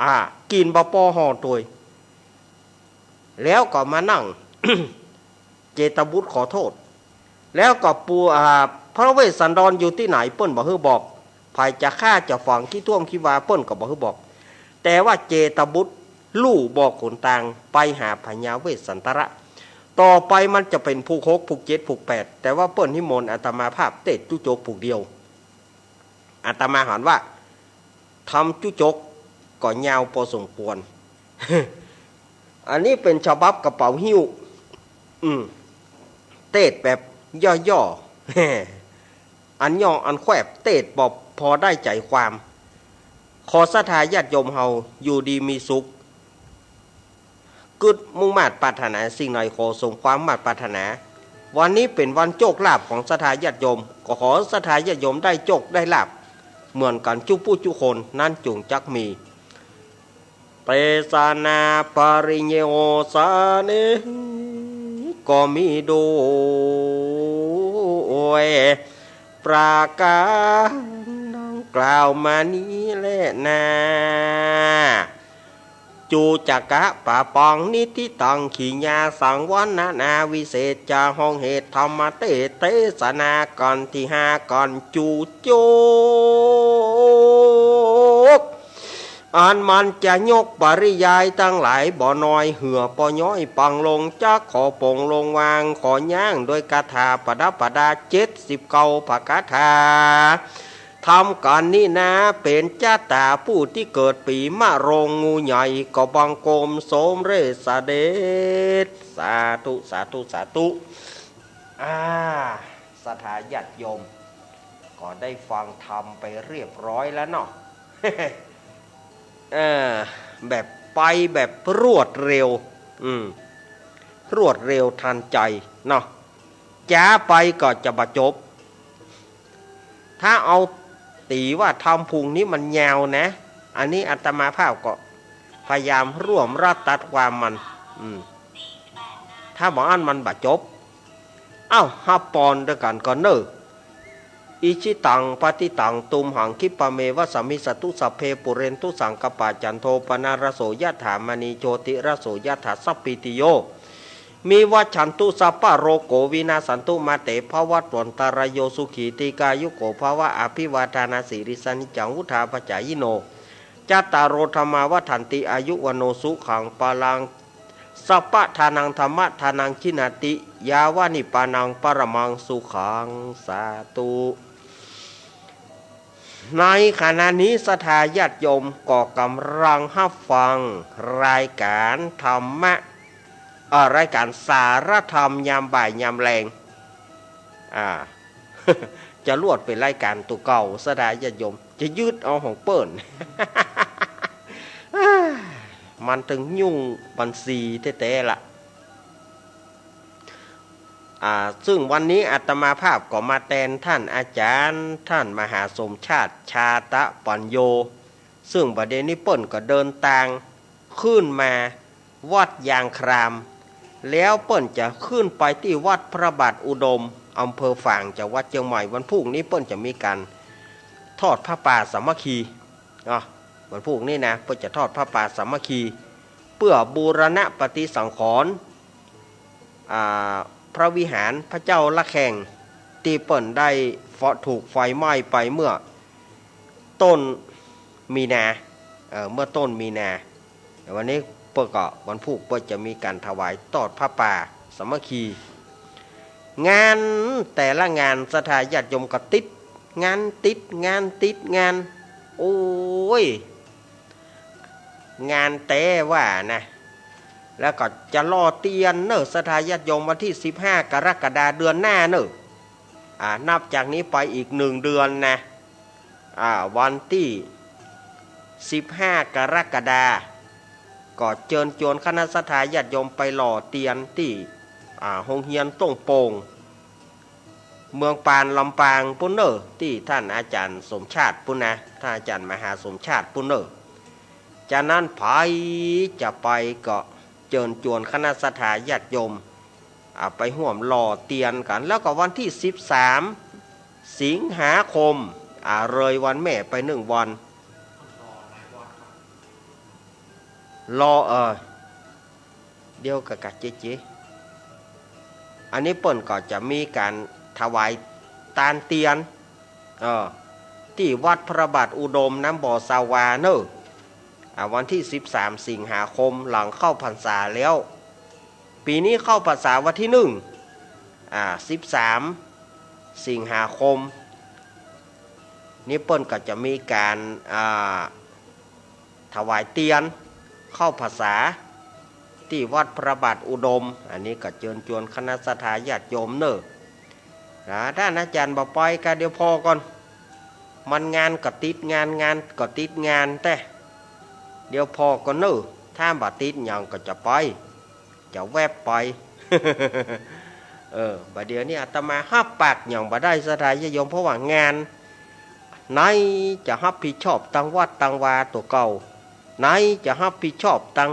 อ่า กิ๋นบ่ปอห่อตวย แล้วก็มานั่ง เจตบุตรขอโทษ แล้วก็ปู่ อ่า พระเวสสันดรอยู่ตี้ไหนเปิ้นบ่หื้อบอก ใผจะฆ่าจะฝังขี้ต้วมขี้วาเปิ้นก็บ่หื้อบอก แต่ว่าเจตบุตรลู่บอกหนตางไปหาพญาเวสสันตระ ต่อไปมันจะเป๋นผูกหก ผูกเจ็ด ผูกแปด แต่ว่าเปิ้นนิมนต์อาตมาภาพเตสน์จุจกผูกเดียว อาตมาหันว่า ธรรมจุจกก็ยาวปอสมควร อันนี้เป๋นฉบับกระเป๋าหิ้ว อืม เตสน์แบบย่อๆ อันย่ออันแควบ เตสน์แบบพอได้ใจ๋ความ ขอศรัทธาญาติโยมเฮาอยู่ดีมีสุข กึ๊ดมุ่งมาดปรารถนาสิ่งใดขอสมความมาดปรารถนา วันนี้เป๋นวันโจคลาภของศรัทธาญาติโยม ก็ขอศรัทธาญาติโยมได้โจคได้ลาภเหมือนกั๋นจุผู้จุคนนั้นจุ่งจักมี เตสนาปริโยสเน ก็มีโดยประก๋านดังกล่าวมานี้แลนา จุจกะปะปังนิทธิตัง ขีญาสังวรรณนาวิเศษจา ห้องเหตุธรรมเตสน์เตสนากั๋นตี้ห้ากั๋นจุจก อันมันจะยกปริยายตังหลายบ่น้อย เหื่อปอย้อยปังลง จักขอปลงลงวาง ขอย่างด้วยคาถาประดับประดาเจ็ดสิบเก้าพระคาถา ธรรมกั๋นนี้นา เป๋นจะต๋าผู้ตี้เกิดปี๋มะโรง งูใหญ่ก็บังคมสมเร็จเสด็จ สาธุ สาธุ สาธุ อ่า ศรัทธาญาติโยม ก็ได้ฟังธรรมไปเรียบร้อยแล้วเนาะ เออ แบบไปแบบรวดเร็ว อืม รวดเร็วทันใจ๋เนาะ จ๊าไปก็จะบ่จบ ถ้าเอาตี๋ว่าธรรมพุงนี้มันยาวนะ อันนี้อาตมาภาพก็พยายามรวบรัดตัดความมัน อืม ถ้าบ่อั้นมันบ่จบ เอ้า ฮับปอนด้วยกั๋นก่อนเน่อ อิชิตัง ปัตถิตัง ตุมหัง คิปะเมวะสะมิชฌะตุ สัพเพ ปุเรนตุ สังกัปปะ จันโท ปะนะระโส ยะถา มะณี โชติระโส ยะถา สัพพีติโย วิวัชชันตุ สัพพะโรโค วินาสสันตุ มาเต ภะวัตวันตะราโย สุขี ตีฆายุโก ภะวะ อะภิวาทานะสีลิสสะ นิจจัง วุฑฒาปะจายิโน จัตตาโร ธัมมา วัฑฒันติ อายุ วัณโณ สุขัง พะลัง สัพพะทานัง ธัมมะทานัง ฌินาติ ยาวะ นิพพานัง ปะระมัง สุขัง สาธุ ในขณะนี้ศรัทธาญาติโยมก็กำลังฮับฟังรายก๋านธรรมะ เอ่อ รายก๋านสารธรรมยามบ่ายยามแลง อ่า จะลวดเป๋นรายก๋านตั๋วเก่า ศรัทธาญาติโยม จะยึดเอาของเปิ้น มันตึงยุ่งบัญชีแต๊ๆ ละ อ่า ซึ่งวันนี้อาตมาภาพก็มาแตนต้านอาจ๋ารย์ ต้านมหาสมชาติ ชาตะปัญโญ ซึ่งบ่าเดี่ยวนี้เปิ้นก็เดินตางขึ้นมาวัดยางคราม แล้วเปิ้นจะขึ้นไปตี้วัดพระบาทอุดม อำเภอฝาง จังหวัดเจียงใหม่ วันพูกนี้เปิ้นจะมีก๋านทอดผ้าป่าสามัคคี เนาะ วันพูกนี้นะ เปิ้นจะทอดผ้าป่าสามัคคี เปื้อบูรณะปฏิสังขรณ์ อ่า พระวิหารพระเจ้าระแข่ง ตี้เปิ้นได้เฟาะถูกไฟไหม้ไปเมื่อต้นมีนา เอ่อ เมื่อต้นมีนา วันนี้เปิ้นก็วันพูกเปิ้นจะมีก๋านถวายทอดผ้าป่าสามัคคี งานแต่ละงานศรัทธาญาติโยมก็ติดงาน ติดงาน ติดงาน โอ้ย งานแต๊ว่านะ แล้วก็จะหล่อเตียนเน่อศรัทธาญาติโยม วันตี้สิบห้ากรกฎาเดือนหน้าเน่อ อ่า นับจากนี้ไปอีกหนึ่งเดือนนะ อ่า วันตี้สิบห้ากรกฎา ก็เจิญจวนคณะศรัทธาญาติโยมไปหล่อเตียนตี้ อ่า โฮงเฮียนต้งโป่ง เมืองปานลำปางปู้นเน่อ ตี้ต้านอาจ๋ารย์สมชาติปู้นนะ ต้านอาจ๋ารย์มหาสมชาติปู้นเน่อ จานั้นใผจะไปก็เจิญจวนคณะศรัทธาญาติโยม อ่า ไปฮ่วมหล่อเตียนกั๋น แล้วก็วันตี้สิบสามสิงหาคม อ่า เลยวันแม่ไปหนึ่งวัน หล่อ เออ เดี๋ยวกะกะเจ๊ๆ อันนี้เปิ้นก็จะมีก๋านถวายตานเตียน เออ ตี้วัดพระบาทอุดมน้ำบ่อสาวาเน่อ อ่า วันตี้สิบสามสิงหาคม หลังเข้าพรรษาแล้ว ปี๋นี้เข้าพรรษาวันตี้หนึ่ง อ่า สิบสามสิงหาคม นี่เปิ้นก็จะมีก๋าน อ่า ถวายเตียนเข้าพรรษาตี้วัดพระบาทอุดม อันนี้ก็เจิญจวนคณะศรัทธาญาติโยมเน่อ นะ ต้านอาจ๋ารย์บ่ไปกา เดี๋ยวผ่อก่อน มันงานก็ติดงาน งานก็ติดงานแต๊ เดี๋ยวผ่อก่อนเน่อ ถ้าบ่ติดหยังก็จะไป จะแวบไป เออ บ่าเดี่ยวนี้อาตมาฮับปากหยังบ่ได้ศรัทธาญาติโยม เพราะว่างาน ไหนจะฮับผิดชอบตังวัดตังวาตั๋วเก่า ไหนจะฮับผิดชอบตัง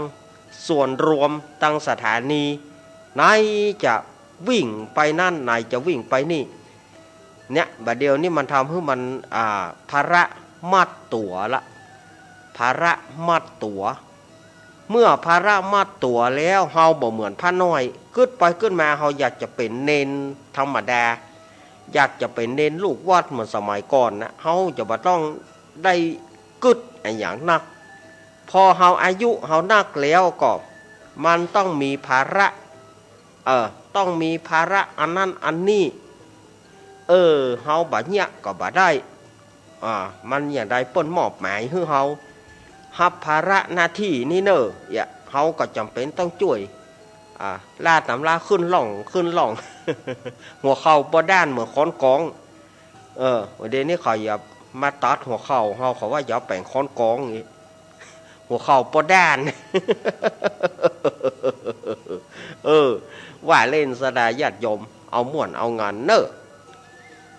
ส่วนรวมตังสถานี ไหนจะวิ่งไปนั่น ไหนจะวิ่งไปนี่ เนี่ย บ่าเดี่ยวนี้มันทำหื้อมัน อ่า ภาระมัดตั๋วละ ภาระมัดตั๋ว เมื่อภาระมัดตั๋วแล้ว เฮาบ่เหมือนพระน้อย กึ๊ดไปกึ๊ดมา เฮาอยากจะเป๋นเณรธรรมดา อยากจะเป๋นเณรลูกวัดเหมือนสมัยก่อนนะ เฮาจะบ่ต้องได้กึ๊ดอะหยังนัก พอเฮาอายุเฮานักแล้วก็ มันต้องมีภาระ เออ ต้องมีภาระอันนั้นอันนี้ เออ เฮาบ่เยียะก็บ่ได้ อ่า มันอย่างใดเปิ้นมอบหมายหื้อเฮา ฮับภาระหน้าตี้นี้เน่อ เยียะ เฮาก็จ๋ำเป๋นต้องจ้วย อ่า ล่าต๋ำราขึ้นล่อง ขึ้นล่อง หัวเข่าบ่ด้านเหมือนขอนกอง เออ เดี๋ยวนี้เขาอย่ามาตัดหัวเข่าเฮา เขาว่าอย่าแป๋งขอนกองอีก หัวเข่าบ่ด้าน เออ ว่าเล่นศรัทธาญาติโยม เอาม่วนเอางันเน่อ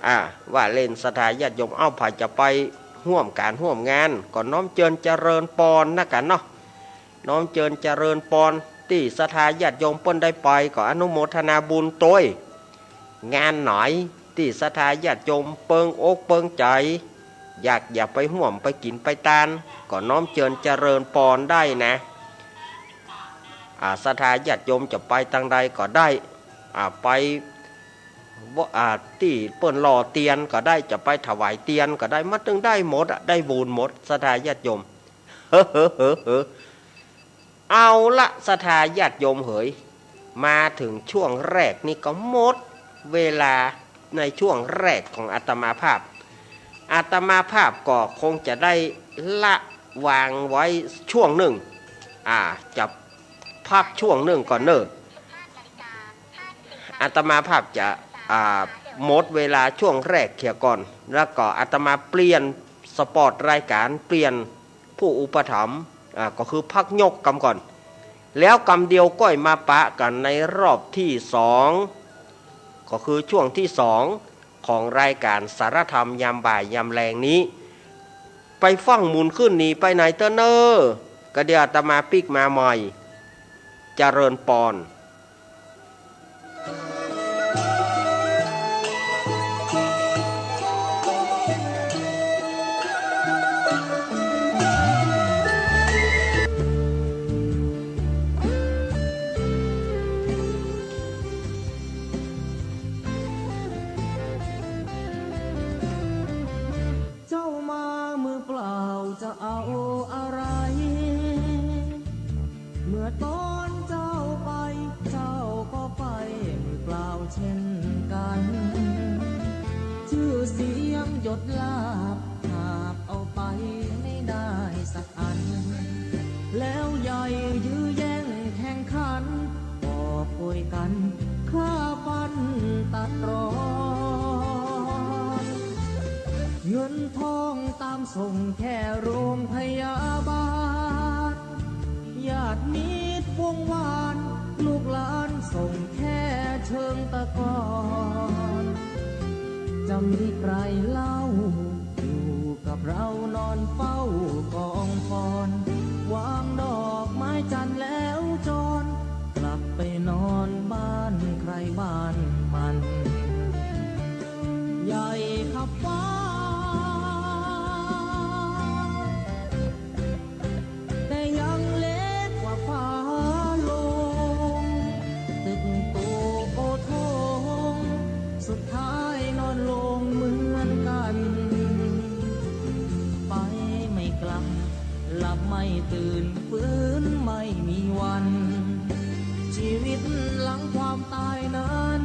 อ่า ว่าเล่นศรัทธาญาติโยม เอ้า ใผจะไปฮ่วมก๋านฮ่วมงาน ก็น้อมเจิญเจริญปอนนะกั๋นเนาะ น้อมเจิญเจริญปอน ตี้ศรัทธาญาติโยมเปิ้นได้ไป ก็อนุโมทนาบุญตวย งานไหนตี้ศรัทธาญาติโยมเปิงอกเปิงใจ๋ อยาก อยากไปฮ่วมไปกิ๋นไปตาน ก็น้อมเจิญเจริญปอนได้นะ อ่า ศรัทธาญาติโยมจะไปตางใดก็ได้ อ่า ไป อ่า ตี้เปิ้นหล่อเตียนก็ได้ จะไปถวายเตียนก็ได้ มันตึงได้หมดอะ ได้บุญหมด ศรัทธาญาติโยม เอาละ ศรัทธาญาติโยมเหย มาเถิงช่วงแรกนี่ก็หมดเวลาในช่วงแรกของอาตมาภาพ อาตมาภาพก็คงจะได้ละวางไว้ช่วงนึ่ง อ่า จะพักช่วงนึ่งก่อนเน่อ อาตมาภาพจะ อ่า หมดเวลาช่วงแรกเหียก่อน แล้วก็อาตมาเปลี่ยนสปอตรายการ เปลี่ยนผู้อุปถัมภ์ อ่า ก็คือพักยกกำก่อน แล้วกำเดียวก้อยมาปะกั๋นในรอบตี้สอง ก็คือช่วงตี้สองของรายการสารธรรมยามบ่ายยามแลงนี้ ไปฟังหมุนขึ้นหนีไปไหนเต๊อะเน่อ ก็เดี๋ยวอาตมาปิ๊กมาใหม่ เจริญปอน เจ้ามามือเปล่าจะเอาอะไร เมื่อตอนเจ้าไป เจ้าก็ไปมือเปล่าเช่นกั๋น จื้อเสียงยศลาภหาบเอาไปไม่ได้สักอัน แล้วใหญ่ยื้อแย่งแข่งขัน กอบโกยกั๋นฆ่าฟันตัดตรอน เงินทองตามส่งแค่โรงพยาบาล ญาติมิตรวงวาน ลูกหลานส่งแค่เชิงตะกอน จะมีใครเล่า อยู่กับเรานอนเฝ้ากองฟอน วางดอกไม้จันทร์แล้วจร กลับไปนอนบ้านใครบ้านมัน ใหญ่ขับฟ้า แต่ยังเล็กกว่าฟ้าลง ตึกโตโอโถง สุดท้ายนอนลงเหมือนกั๋น ไปไม่กลับ หลับไม่ตื่น ฟื้นไม่มีวัน ชีวิตหลังความตายนั้น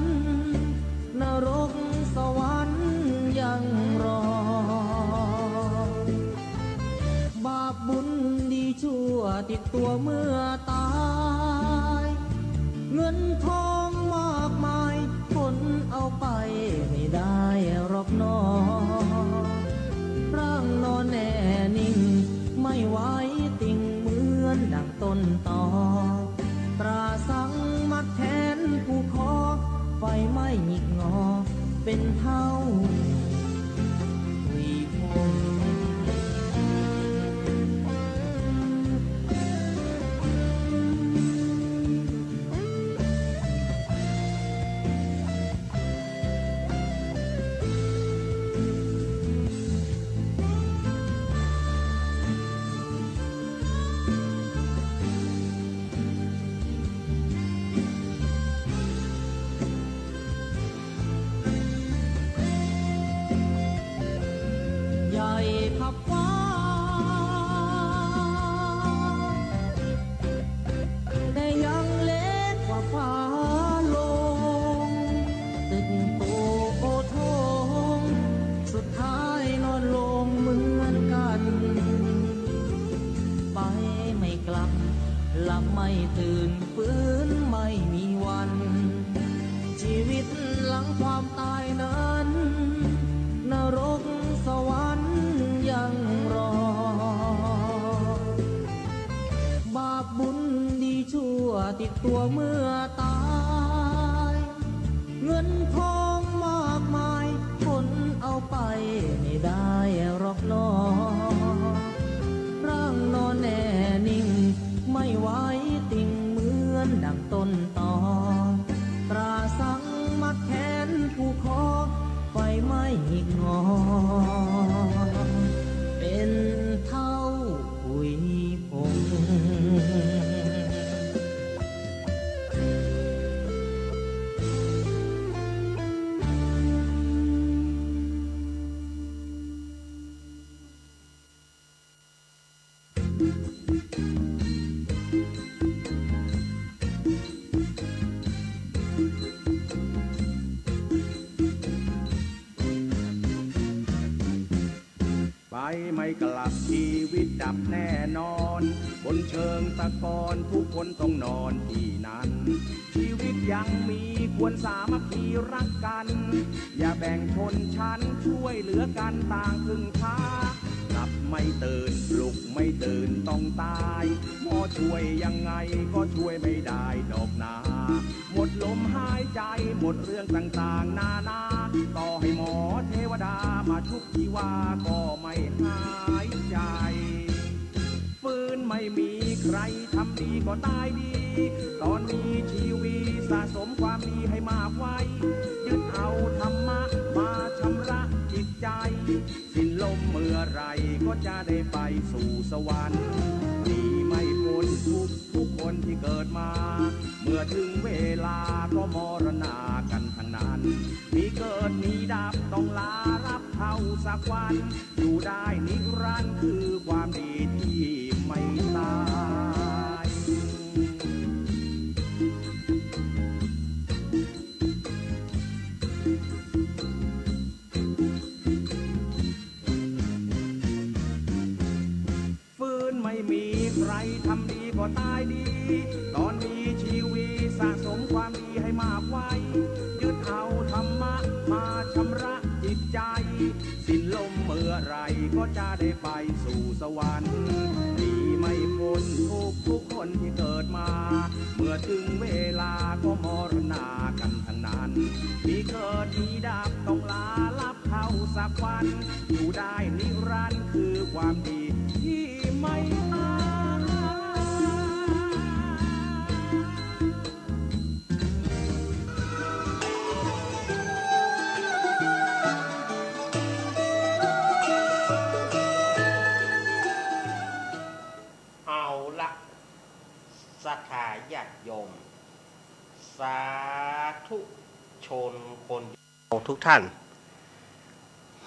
นรกสวรรค์ยังรอ บาปบุญดีชั่วติดตัวเมื่อตาย เงินทองมากมาย ขนเอาไปไม่ได้หรอกหนอ ร่างนอนแน่นิ่ง ไม่ไหวติงเหมือนดั่งต้นตอ ตราสังมัดแขนผูกคอ ไฟไหม้หงิกงอ เป็นเท่าผุยผง ใหญ่ขับฟ้า แต่ยังเล็กกว่าฟ้าลง ตึกโตโอโถง สุดท้ายนอนลงเหมือนกั๋น ไปไม่กลับ หลับไม่ตื่น ฟื้นไม่มีวัน ชีวิตหลังความตายนั้น นรกสวรรค์ยังรอ บาปบุญดีชั่วติดตัวเมื่อตาย เงินทองมากมาย ขนเอาไปไม่ได้หรอกหนอ ร่างนอนแน่นิ่ง ไม่ไหวติงเหมือนดั่งต้นตอ ตราสังมัดแขนผูกคอ ไฟไหม้หงิกงอ เป็นเท่าผุยผง ไปไม่กลับ ชีวิตดับแน่นอน บนเชิงตะกอนทุกคนต้องนอนที่นั่น ชีวิตยังมีควรสามัคคีรักกัน อย่าแบ่งชนชั้น ช่วยเหลือกันต่างพึ่งพา หลับไม่ตื่น ปลุกไม่ตื่นต้องตาย หมอช่วยยังไงก็ช่วยไม่ได้ดอกนา หมดลมหายใจ หมดเรื่องต่างๆนานา ต่อให้หมอเทวดามาชุบชีวาก็ไม่หายใจ ฟื้นไม่มีใครทำดีก็ตายดี ตอนมีชีวิตสะสมความดีให้มากไว้ ยึดเอาธรรมะมาชำระจิตใจ สิ้นลมเมื่อไหร่ก็จะได้ไปสู่สวรรค์ หนีไม่พ้นทุกข์ทุกคนที่เกิดมา เมื่อถึงเวลาก็มรณากันทั้งนั้น มีเกิดมีดับต้องลารับเข้าสักวัน อยู่ได้นิรันดร์คือความดีที่ไม่ตาย ฟื้นไม่มีใครทำดีก็ตายดี ตอนมีชีวิตสะสมความดีให้มากไว้ ยึดเอาธรรมะมาชำระจิตใจ สิ้นลมเมื่อไหร่ก็จะได้ไปสู่สวรรค์ หนีไม่พ้นทุกข์ทุกคนที่เกิดมา เมื่อถึงเวลาก็มรณากันทั้งนั้น มีเกิดมีดับต้องลารับเข้าสักวัน อยู่ได้นิรันดร์คือความดีที่ไม่ตาย เอาละ ศรัทธาญาติโยม สาธุชนคน ทุกท่าน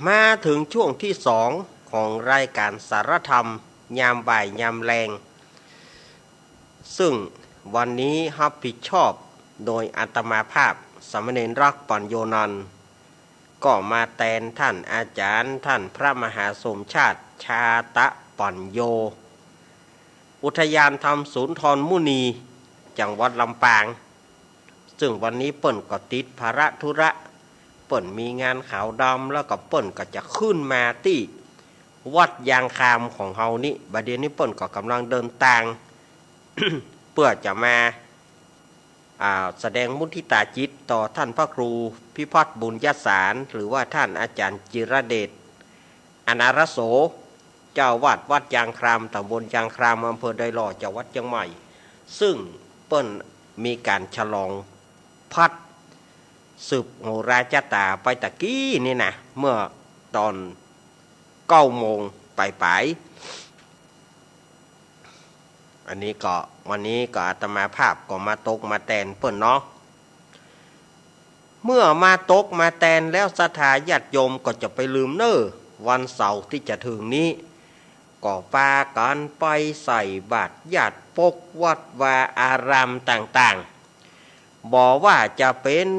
มาถึงช่วงที่สองของรายการสารธรรมยามบ่ายยามแลง ซึ่งวันนี้รับผิดชอบโดยอาตมาภาพ สามเณรรักษ์ ปัญโญนันท์ ก็มาแตนท่านอาจารย์ ท่านพระมหาสมชาติ ชาตะปัญโญ อุทยานธรรมสุนทรมุนี จังหวัดลำปาง ซึ่งวันนี้เปิ้นก็ติดภาระธุระ เปิ้นมีงานขาวดำ แล้วก็เปิ้นก็จะขึ้นมาตี้วัดยางคามของเฮานี้ บ่าเดี่ยวนี้เปิ้นก็ก่ำลังเดินตาง เปื้อจะมา อ่า แสดงมุทิตาจิตต่อท่านพระครูพิพัฒน์บุญยสาร หรือว่าท่านอาจารย์จิรเดช อนารัสโส เจ้าอาวาสวัดยางคาม ตำบลยางคาม อำเภอดอยหล่อ จังหวัดเจียงใหม่ ซึ่งเปิ้นมีก๋านฉลองพัตตร์ สืบโหราชะตาไปตะกี้นี่นะ เมื่อตอนเก้าโมงป๋ายๆ อันนี้ก็ วันนี้ก็อาตมาภาพก็มาตกมาแตนเปิ้นเนาะ เมื่อมาตกมาแตนแล้ว ศรัทธาญาติโยมก็จะไปลืมเน่อ วันเสาร์ตี้จะถึงนี้ ก็ปากั๋นไปใส่บาตรญาติปกวัดวาอารามต่างๆ บ่ว่าจะเป๋น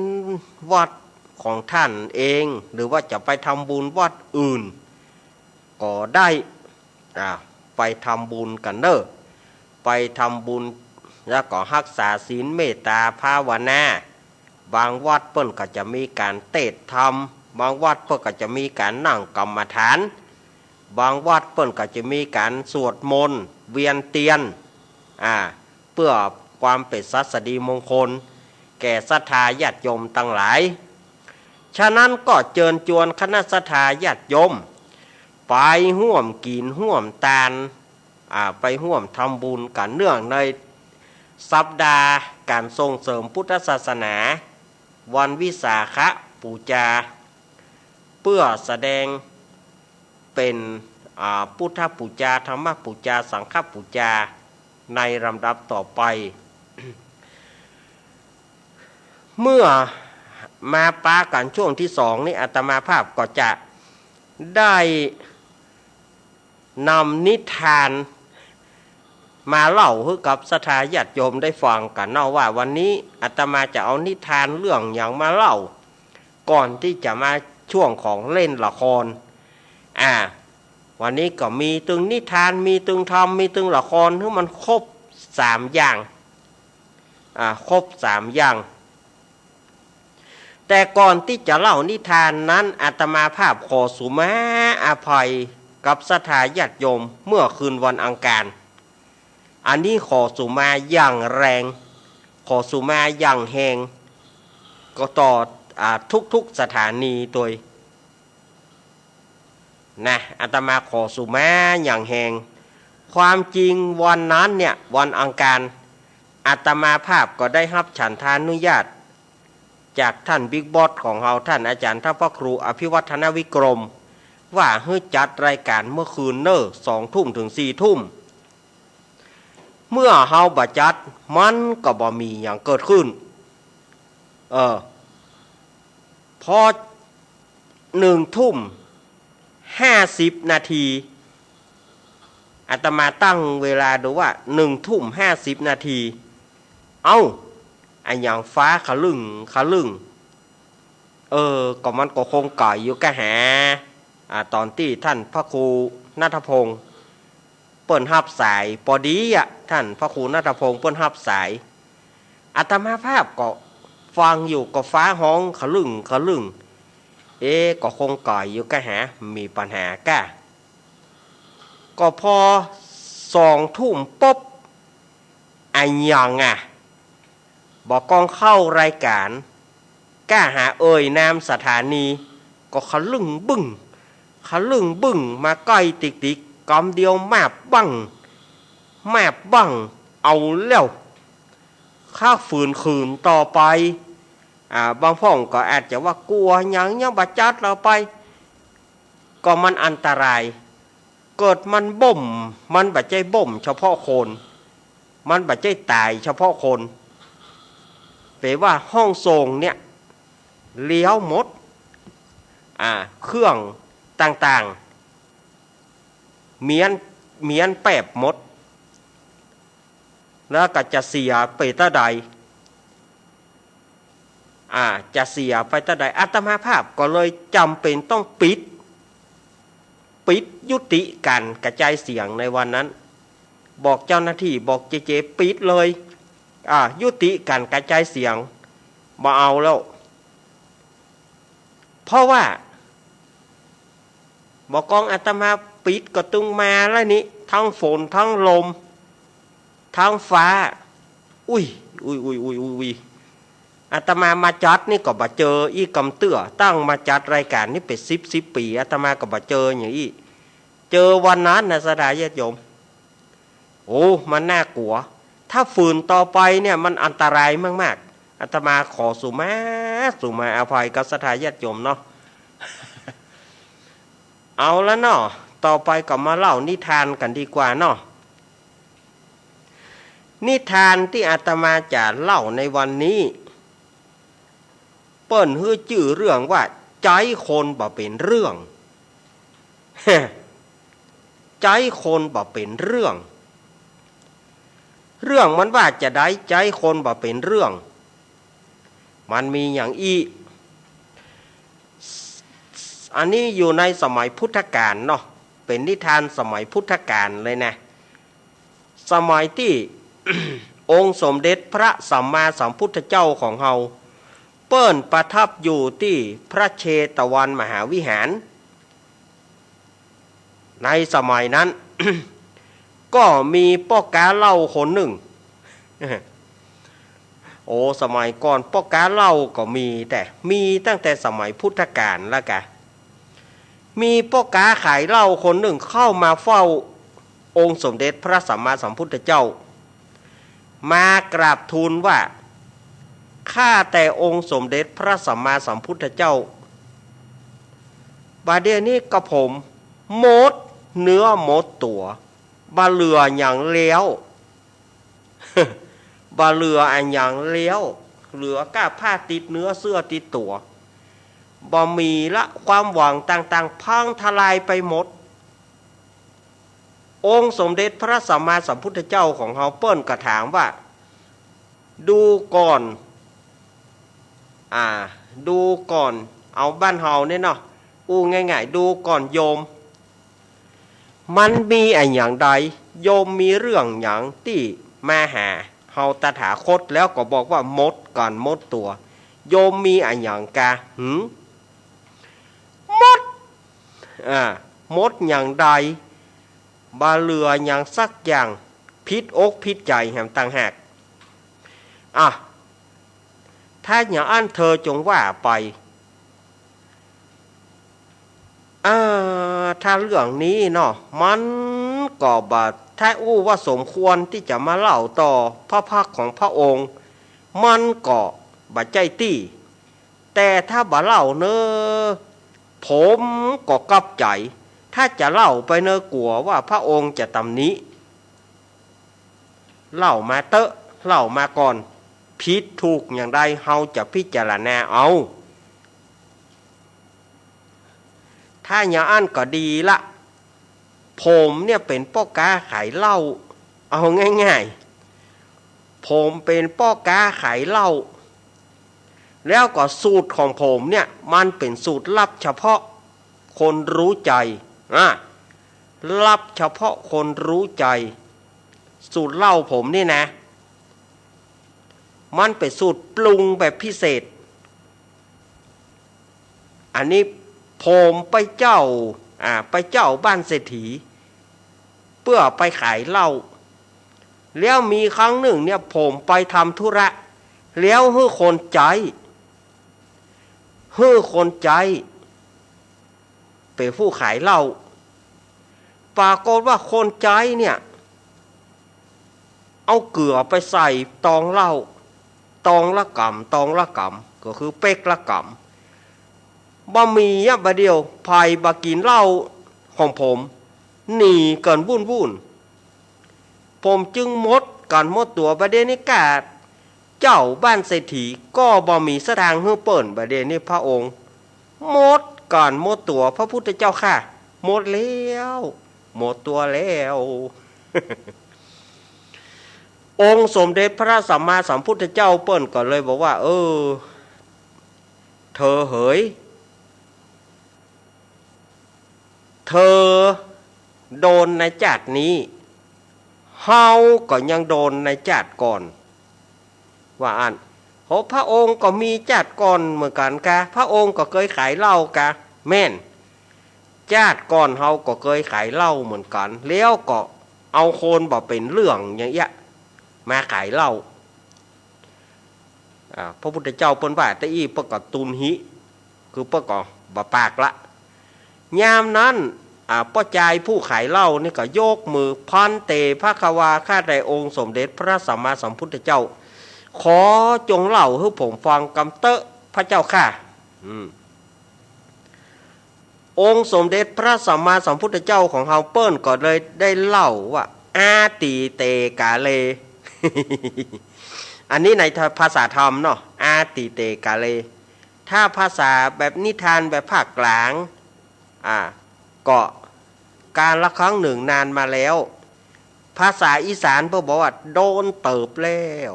วัดของท่านเอง หรือว่าจะไปทำบุญวัดอื่นก็ได้ อ่า ไปทำบุญกั๋นเน่อ ไปทำบุญ แล้วก็ฮักษาศีลเมตตาภาวนา บางวัดเปิ้นก็จะมีก๋านเตสน์ธรรม บางวัดเปิ้นก็จะมีก๋านนั่งกรรมฐาน บางวัดเปิ้นก็จะมีก๋านสวดมนต์ เวียนเตียน อ่า เปื้อความเป๋นสัสดีมงคล แก่ศรัทธาญาติโยมตังหลาย ฉะนั้นก็เจิญจวนคณะศรัทธาญาติโยม ไปฮ่วมกิ๋นฮ่วมตาน อ่า ไปฮ่วมทำบุญกั๋นเนื่องในสัปดาห์ก๋านส่งเสริมพุทธศาสนา วันวิสาขบูชา เปื้อแสดงเป๋น อ่า พุทธบูชา ธรรมบูชา สังฆบูชา ในลำดับต่อไป เมื่อมาปากั๋นช่วงตี้สองนี้ อาตมาภาพก็จะได้นำนิทานมาเล่าหื้อกับศรัทธาญาติโยมได้ฟังกั๋นเนาะ ว่าวันนี้อาตมาจะเอานิทานเรื่องหยังมาเล่า ก่อนตี้จะมาช่วงของเล่นละคร อ่า วันนี้ก็มีตึงนิทาน มีตึงธรรม มีตึงละคร หื้อมันครบสามอย่าง อ่า ครบสามอย่าง แต่ก่อนตี้จะเล่านิทานนั้น อาตมาภาพขอสุมาอภัยกับศรัทธาญาติโยมเมื่อคืนวันอังคาร อันนี้ขอสุมาอย่างแรง ขอสุมาอย่างแฮง ก็ต่อ อ่า ทุกๆสถานีโตย นะ อาตมาขอสุมาอย่างแฮง ความจริงวันนั้นเนี่ย วันอังคาร อาตมาภาพก็ได้ฮับฉันทานุญาตจากท่านบิ๊กบอสของเฮา ท่านอาจารย์ท่านพระครูอภิวัฒนวิกรม ว่าหื้อจัดรายการเมื่อคืนเน่อ สองทุ่มถึงสี่ทุ่ม เมื่อเฮาบ่จัด มันก็บ่มีหยังเกิดขึ้น เออ พอหนึ่งทุ่มห้าสิบนาที อาตมาตั้งเวลาดูว่าหนึ่งทุ่มห้าสิบนาที เอ้า อะหยังฟ้าคะลึ่งคะลึ่ง เออ ก็มันก็คงก๋อยอยู่กะหา อ่า ตอนตี้ท่านพระครูณัฐพงษ์เปิ้นฮับสาย ปอดีอะ ท่านพระครูณัฐพงษ์เปิ้นฮับสาย อาตมาภาพก็ฟังอยู่ ก็ฟ้าฮ้องคะลึ่งคะลึ่ง เอ๊ะ ก็คงก๋อยอยู่กะหา มีปัญหาก้า ก็พอสองทุ่มปุ๊บ อะหยังอะ บ่ก้องเข้ารายการ ก้าหาเอ่ยนามสถานี ก็คะลึ่งบึ้ง คะลึ่งบึ้งมาใก้ติ๊กๆ กำเดียวมาบบั้ง มาบบั้ง เอาแล้ว ถ้าฝืนขืนต่อไป อ่า บางพ่องก็อาจจะว่ากั๋วหยัง ยังบ่จัดต่อไป ก็มันอันตราย เกิดมันบ่ม มันบ่ใจ้บ่มเฉพาะคน มันบ่ใจ้ต๋ายเฉพาะคน แป๋ว่าห้องส่งเนี่ย เลี้ยวหมด อ่า เครื่องต่างๆ เมี้ยน เมี้ยนแป๊บหมด แล้วก็จะเสียไปเต้าใด อ่า จะเสียไปเต้าใด อาตมาภาพก็เลยจ๋ำเป๋นต้องปิด ปิดยุติก๋านกระจายเสียงในวันนั้น บอกเจ้าหน้าตี้ บอกเจเจ ปิดเลย อ่า ยุติก๋านกระจายเสียง บ่เอาแล้ว เพราะว่า บ่ก้องอาตมาปิดก็ตึงมาแล้วนี่ ตึงฝน ตึงลม ตึงฟ้า อุ๊ย อุ๊ย อาตมามาจัดนี่ก็บ่เจออี้กำเตื้อ ตั้งมาจัดรายการนี่เป๋นสิบ สิบปี๋ อาตมาก็บ่เจออย่างอี้ เจอวันนั้นนะ ศรัทธาญาติโยม โอ้ มันน่ากั๋ว ถ้าฝืนต่อไปเนี่ย มันอันตรายมากๆ อาตมาขอสุมา สุมาอภัยกับศรัทธาญาติโยมเนาะ เอาละเนาะ ต่อไปก็มาเล่านิทานกั๋นดีกว่าเนาะ นิทานตี้อาตมาจะเล่าในวันนี้ เปิ้นหื้อจื้อเรื่องว่า ใจ๊คนบ่เป๋นเรื่อง ใจ๊คนบ่เป๋นเรื่อง เรื่องมันว่าจาใด ใจ๊คนบ่เป๋นเรื่อง มันมีอย่างอี้ อันนี้อยู่ในสมัยพุทธกาลเนาะ เป๋นนิทานสมัยพุทธกาลเลยนะ สมัยตี้ องค์สมเด็จพระสัมมาสัมพุทธเจ้าของเฮา เปิ้นประทับอยู่ตี้พระเชตวันมหาวิหาร ในสมัยนั้น ก็มีป้อก๊าเหล้าคนนึ่ง โอ้ สมัยก่อนป้อก๊าเหล้าก็มี แต่มีตั้งแต่สมัยพุทธกาลแล้วกะ มีป้อก๊าขายเหล้าคนนึ่งเข้ามาเฝ้าองค์สมเด็จพระสัมมาสัมพุทธเจ้า มากราบทูลว่า ข้าแต่องค์สมเด็จพระสัมมาสัมพุทธเจ้า บ่าเดี่ยวนี้กระผมหมดเนื้อหมดตั๋ว บ่เหลือหยังแล้ว บ่เหลืออะหยังแล้ว เหลือก้าผ้าติดเนื้อเสื้อติดตั๋ว บ่มีละ ความหวังต่างๆ พังทลายไปหมด องค์สมเด็จพระสัมมาสัมพุทธเจ้าของเฮาเปิ้นก็ถามว่า ดูก่อน อ่า ดูก่อน เอาบ้านเฮาเนี่ยเนาะ อู้ง่ายๆ ดูก่อนโยม มันมีอะหยังใด โยมมีเรื่องหยังตี้มาหาเฮาตถาคต แล้วก็บอกว่าหมดก๋านหมดตั๋ว โยมมีอะหยังกา หืม หมด อ่า หมดหยังใด บ่เหลือหยังสักอย่าง ผิดอกผิดใจ๋แหมต่างหาก อ่ะ ถ้าอย่างอั้นเธอจงว่าไป อ่า ถ้าเรื่องนี้เนาะ มันก็บ่ ถ้าอู้ว่าสมควรตี้จะมาเล่าต่อพระพักตร์ของพระองค์ มันก็บ่ใจ้ตี้ แต่ถ้าบ่เล่าเน่อ ผมก็กลับใจ๋ ถ้าจะเล่าไปเน่อกั๋วว่าพระองค์จะตำหนิ เล่ามาเต๊อะ เล่ามาก่อน ผิดถูกอย่างใดเฮาจะพิจารณาเอา ถ้าอย่างอั้นก็ดีละ ผมเนี่ยเป๋นป้อก๊าขายเหล้า เอาง่ายๆ ผมเป๋นป้อก๊าขายเหล้า แล้วก็สูตรของผมเนี่ยมันเป๋นสูตรลับเฉพาะคนรู้ใจ๋ อ่ะ ลับเฉพาะคนรู้ใจ๋ สูตรเหล้าผมนี่นะ มันเป๋นสูตรปรุงแบบพิเศษ อันนี้ผมไปเจ้า อ่า ไปเจ้าบ้านเศรษฐี เปื้อไปขายเหล้า แล้วมีครั้งนึ่งเนี่ยผมไปทำธุระ แล้วหื้อคนใจ๊ หื้อคนใจ๊ เป๋นผู้ขายเหล้า ปรากฏว่าคนใจ๊เนี่ย เอาเกลือไปใส่ตองเหล้า ตองละกำ ตองละกำ ก็คือเป๊กละกำ บ่มีอะ บ่าเดี่ยว ใผบ่กิ๋นเหล้าของผม หนีกั๋นวุ่นๆ ผมจึงหมดก๋านหมดตั๋ว บ่าเดี่ยวนี้ก้า เจ้าบ้านเศรษฐีก็บ่มีสตางค์หื้อเปิ้น บ่าเดี่ยวนี้พระองค์ หมดก๋านหมดตั๋ว พระพุทธเจ้าข้า หมดแล้ว หมดตั๋วแล้ว องค์สมเด็จพระสัมมาสัมพุทธเจ้าเปิ้นก็เลยบอกว่า เออ เธอเหย เธอโดนในจาตินี้ เฮาก็ยังโดนในจาติก่อน ว่าอั้น โห พระองค์ก็มีจาติก่อนเหมือนกั๋นกา พระองค์ก็เกยขายเหล้ากา แม่น จาติก่อนเฮาก็เกยขายเหล้าเหมือนกั๋น แล้วก็เอาคนบ่เป๋นเรื่องอย่างเอี้ย มาขายเหล้า อ่า พระพุทธเจ้าเปิ้นว่าตะอี้เปิ้นก็ตุนหิ คือเปิ้นก็บ่ปากละ ยามนั้น อ่า ป้อจายผู้ขายเหล้านี่ก็ยกมือ ภันเต ภะคะวา ข้าแต่องค์สมเด็จพระสัมมาสัมพุทธเจ้า ขอจงเล่าหื้อผมฟังกำเต๊อะพระเจ้าข้า อืม องค์สมเด็จพระสัมมาสัมพุทธเจ้าของเฮาเปิ้นก็เลยได้เล่าว่า อาตีเตกาเล อันนี้ในภาษาธรรมเนาะ อาตีเตกาเล ถ้าภาษาแบบนิทานแบบภาคกลาง อ่า ก็กาลครั้งหนึ่งนานมาแล้ว ภาษาอีสานเปิ้นบอกว่า โดนเติบแล้ว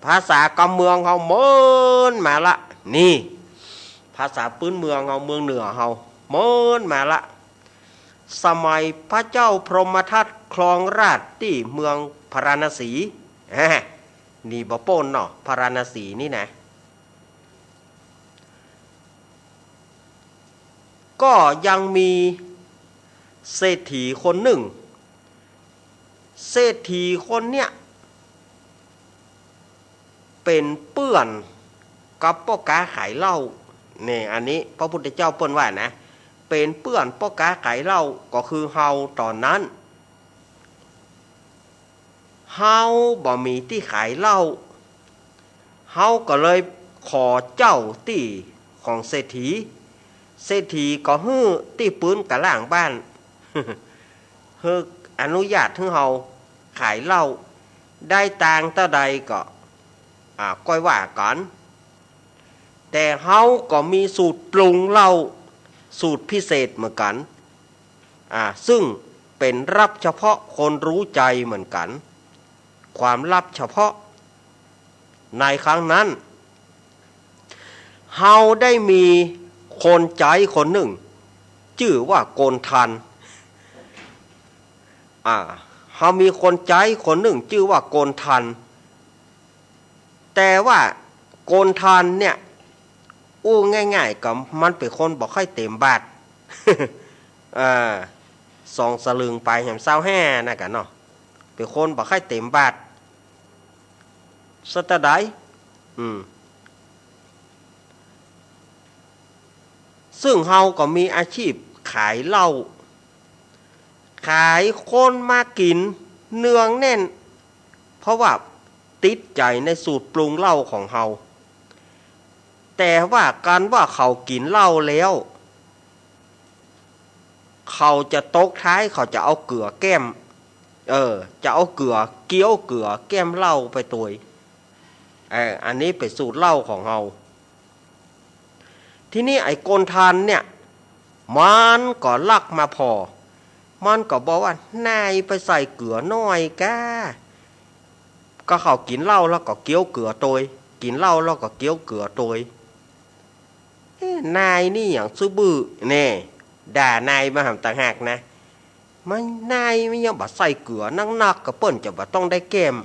ภาษากำเมืองเฮาเมินมาละ นี่ ภาษาปื๊นเมืองเฮา เมืองเหนือเฮา เมินมาละ สมัยพระเจ้าพรหมทัตครองราชย์ตี้เมืองพาราณสี อ่า หนีบ่ป๊นเนาะ พาราณสีนี่นะ ก็ยังมีเศรษฐีคนนึ่ง เศรษฐีคนเนี้ย เป๋นเปื้อนกับป้อก๊าขายเหล้า นี่ อันนี้พระพุทธเจ้าเปิ้นว่านะ เป๋นเปื้อนป้อก๊าขายเหล้า ก็คือเฮาต๋อนนั้น เฮาบ่มีตี้ขายเหล้า เฮาก็เลยขอเจ้าตี้ของเศรษฐี เศรษฐีก็หื้อตี้ปื๊นก้าล่างบ้าน หื้ออนุญาตหื้อเฮาขายเหล้า ได้ตังค์เต้าใดก็ อ่า ก้อยว่ากั๋น แต่เฮาก็มีสูตรปรุงเหล้า สูตรพิเศษเหมือนกั๋น อ่า ซึ่งเป๋นลับเฉพาะคนรู้ใจ๋เหมือนกั๋น ความลับเฉพาะ ในครั้งนั้น เฮาได้มีคนใจ๊คนนึ่ง จื้อว่าโกณฑัน อ่า เฮามีคนใจ๊คนนึ่งจื้อว่าโกณฑัญ แต่ว่าโกณฑัญเนี่ย อู้ง่ายๆ ก็มันเป๋นคนบ่ค่อยเต็มบาท อ่า สองสลึงไปแหมซาวห้านะกะเนาะ เป๋นคนบ่ค่อยเต็มบาท สะตะใด อืม ซึ่งเฮาก็มีอาชีพขายเหล้า ขายคนมากิ๋นเนืองแน่น เพราะว่าติดใจ๋ในสูตรปรุงเหล้าของเฮา แต่ว่าการว่าเขากิ๋นเหล้าแล้ว เขาจะตกท้าย เขาจะเอาเกือแก้ม เออ จะเอาเกือ เกี้ยวเกือแก้มเหล้าไปตวย เออ อันนี้เป๋นสูตรเหล้าของเฮา ทีนี้ไอ้โกณฑัญเนี่ย มันก็ลักมาผ่อ มันก็บอกว่า นายไปใส่เกือน้อยก้า ก็เขากิ๋นเหล้าแล้วก็เกี้ยวเกือตวย กิ๋นเหล้าแล้วก็เกี้ยวเกือตวย เอ๊ะ นายนี่หยังซื่อบื้อ แน่ ด่านายมาหำต่างหากนะ มัน นายมันยังบ่ใส่เกือนักๆ ก็เปิ้นจะบ่ต้องได้แก้ม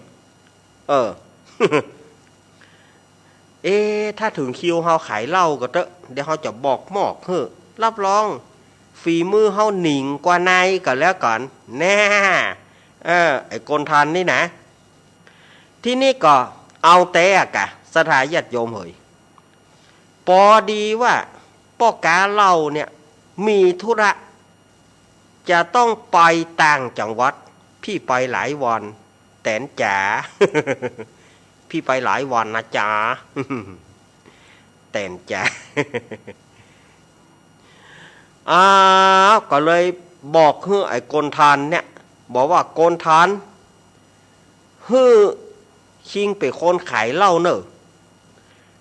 เออ เอ๊ะ ถ้าเถิงคิวเฮาขายเหล้าก็เต๊อะ เดี๋ยวเฮาจะบอกมอกหื้อ รับรอง ฝีมือเฮาหนิงกว่านายก็แล้วกั๋น แน่ เออ ไอ้โกณฑัญนี่นะ ทีนี้ก็เอาแต๊อะกะ ศรัทธาญาติโยมเหย ปอดีว่าป้อก๊าเหล้าเนี่ย มีธุระ จะต้องไปต่างจังหวัด พี่ไปหลายวัน แตนจ๋า พี่ไปหลายวันนะจ๊ะ แตนจ๋า อ้าว ก็เลยบอกหื้อไอ้โกณฑัญเนี่ย บอกว่า โกณฑัญ หื้อคิงเป๋นคนขายเหล้าเน่อ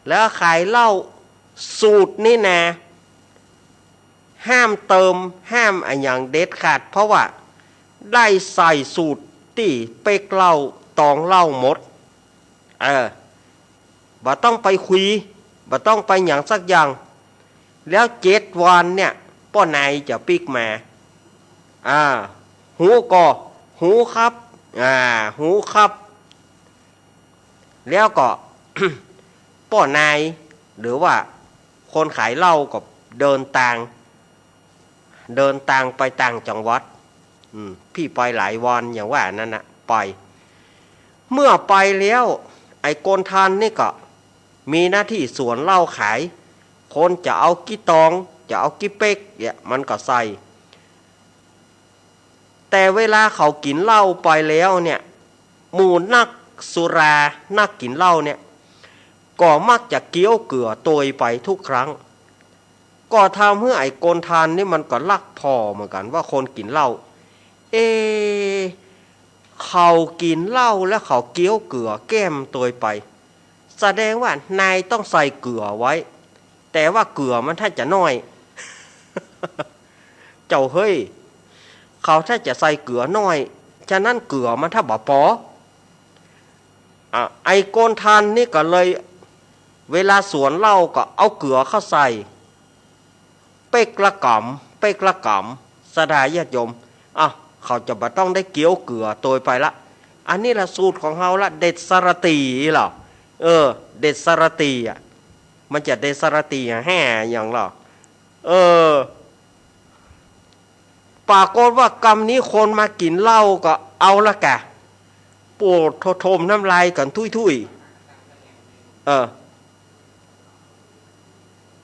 แล้วขายเหล้าสูตรนี้นะ ห้ามเติม ห้ามอะหยังเด็ดขาด เพราะว่าได้ใส่สูตรตี้เป๊กเหล้าตองเหล้าหมด เออ บ่ต้องไปคุย บ่ต้องไปหยังสักอย่าง แล้วเจ็ดวันเนี่ย ป้อนายจะปิ๊กมา อ่า ฮู้ก่อ ฮู้ครับ อ่า ฮู้ครับ แล้วก็ ป้อนาย หรือว่าคนขายเหล้าก็เดินตาง เดินตางไปต่างจังหวัด อืม พี่ไปหลายวัน อย่างว่านั้นน่ะ ไป เมื่อไปแล้ว ไอ้โกณฑัญนี่ก็มีหน้าตี้สวนเหล้าขาย คนจะเอากี่ตอง จะเอากี่เป๊กเนี่ย มันก็ใส่ แต่เวลาเขากิ๋นเหล้าไปแล้วเนี่ย หมู่นักสุรา นักกิ๋นเหล้าเนี่ย ก็มักจะเกี้ยวเกือตวยไปทุกครั้ง ก็ทำหื้อไอ้โกณฑัญนี่มันก็ลักผ่อเหมือนกั๋นว่าคนกิ๋นเหล้า เอ๊ะ เขากิ๋นเหล้าแล้วเขาเกี้ยวเกือแก้มตวยไป แสดงว่านายต้องใส่เกือไว้ แต่ว่าเกือมันถ้าจะน้อย เจ้าเฮ้ย เขาถ้าจะใส่เกือน้อย ฉะนั้นเกือมันถ้าบ่ปอ อ่ะ ไอ้โกณฑัญนี่ก็เลย เวลาสวนเหล้าก็เอาเกือเข้าใส่ เป๊กละก๋ำ เป๊กละก๋ำ ศรัทธาญาติโยม อ่ะ เขาจะบ่ต้องได้เกี้ยวเกือตวยไปละ อันนี้ละสูตรของเฮาละ เด็ดสะระตี๋เหรอ เออ เด็ดสะระตี๋อะ มันจะเด็ดสะระตี๋แห่หยังเหรอ เออ ปรากฏว่ากำนี้คนมากิ๋นเหล้าก็เอาละกะ ปวดโถมน้ำลายกั๋นทุ่ยๆ เออ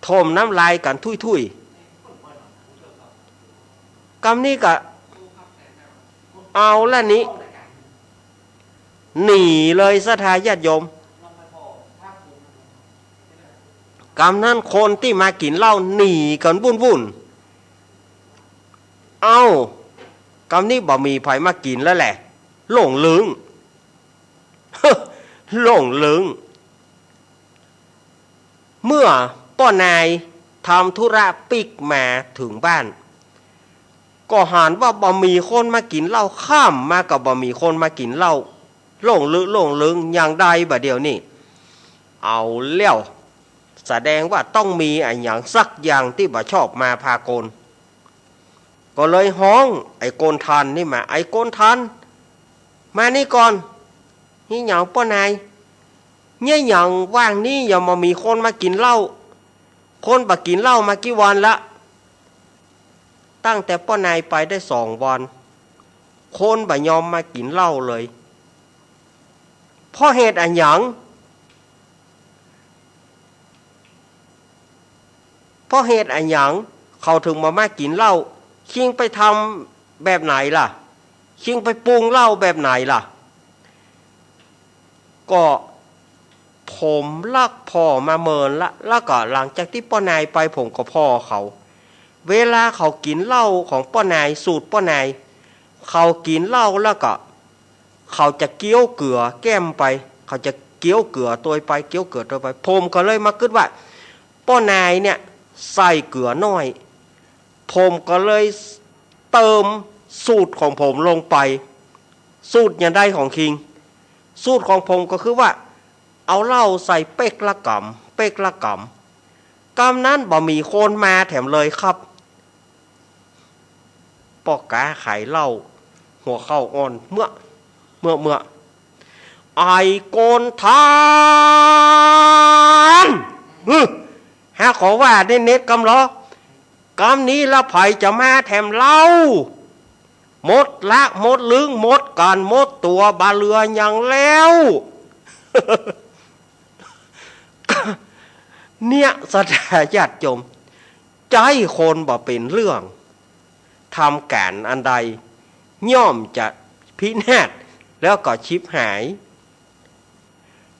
โถมน้ำลายกั๋นทุ่ยๆ กำนี้ก็เอาละนี่ หนีเลยศรัทธาญาติโยม กำนั้นคนตี้มากิ๋นเหล้าหนีกั๋นวุ่นๆ เอ้า กำนี้บ่มีใผมากิ๋นแล้วแหละ โล่งลึง โล่งลึง เมื่อป้อนายทำธุระปิ๊กมาเถิงบ้าน ก็หันว่าบ่มีคนมากิ๋นเหล้า ค่ำมาก็บ่มีคนมากิ๋นเหล้า โล่งลึง โล่งลึง ยังได้บ่าเดี่ยวนี้ เอาแล้ว แสดงว่าต้องมีอะหยังสักอย่างตี้บ่ชอบมาพากล ก็เลยฮ้องไอ้คนทันนี่มา ไอ้คนทัน มานี่ก่อน นี่หยังป้อนาย เนี่ยหยังว่างนี้ยังบ่มีคนมากิ๋นเหล้า คนบ่กิ๋นเหล้ามากี่วันละ ตั้งแต่ป้อนายไปได้สองวัน คนบ่ยอมมากิ๋นเหล้าเลย เพราะเหตุอะหยัง เพราะเหตุอะหยังเขาเถิงบ่มากิ๋นเหล้า คิงไปทำแบบไหนล่ะ คิงไปปรุงเหล้าแบบไหนล่ะ ก็ผมลักผ่อมาเมินละ แล้วก็หลังจากตี้ป้อนายไปผมก็ผ่อเขา เวลาเขากิ๋นเหล้าของป้อนาย สูตรป้อนาย เขากิ๋นเหล้าแล้วก็ เขาจะเคี้ยวเกลือแก้มไป เขาจะเคี้ยวเกลือตวยไป เคี้ยวเกลือตวยไป ผมก็เลยมากึ๊ดว่า ป้อนายเนี่ยใส่เกลือน้อย ผมก็เลยเติมสูตรของผมลงไป สูตรหยังใดของคิง สูตรของผมก็คือว่า เอาเหล้าใส่เป๊กละกำ เป๊กละกำ กำนั้นบ่มีคนมาแถมเลยครับ ป้อก๋าขายเหล้า หัวเข่าอ่อน เมื่อ เมื่อ เมื่อ ไอ้คนทัน ฮึ หาขอว่าเน็ตๆ กำลอ กำนี้ละใผจะมาแถมเหล้า หมดละ หมดลึง หมดก๋าน หมดตั๋ว บ่เหลือหยังแล้ว เนี่ย ศรัทธาญาติโยม ใจ๊คนบ่เป๋นเรื่อง ทำก๋านอันใด ย่อมจะพินาศ แล้วก็ฉิบหาย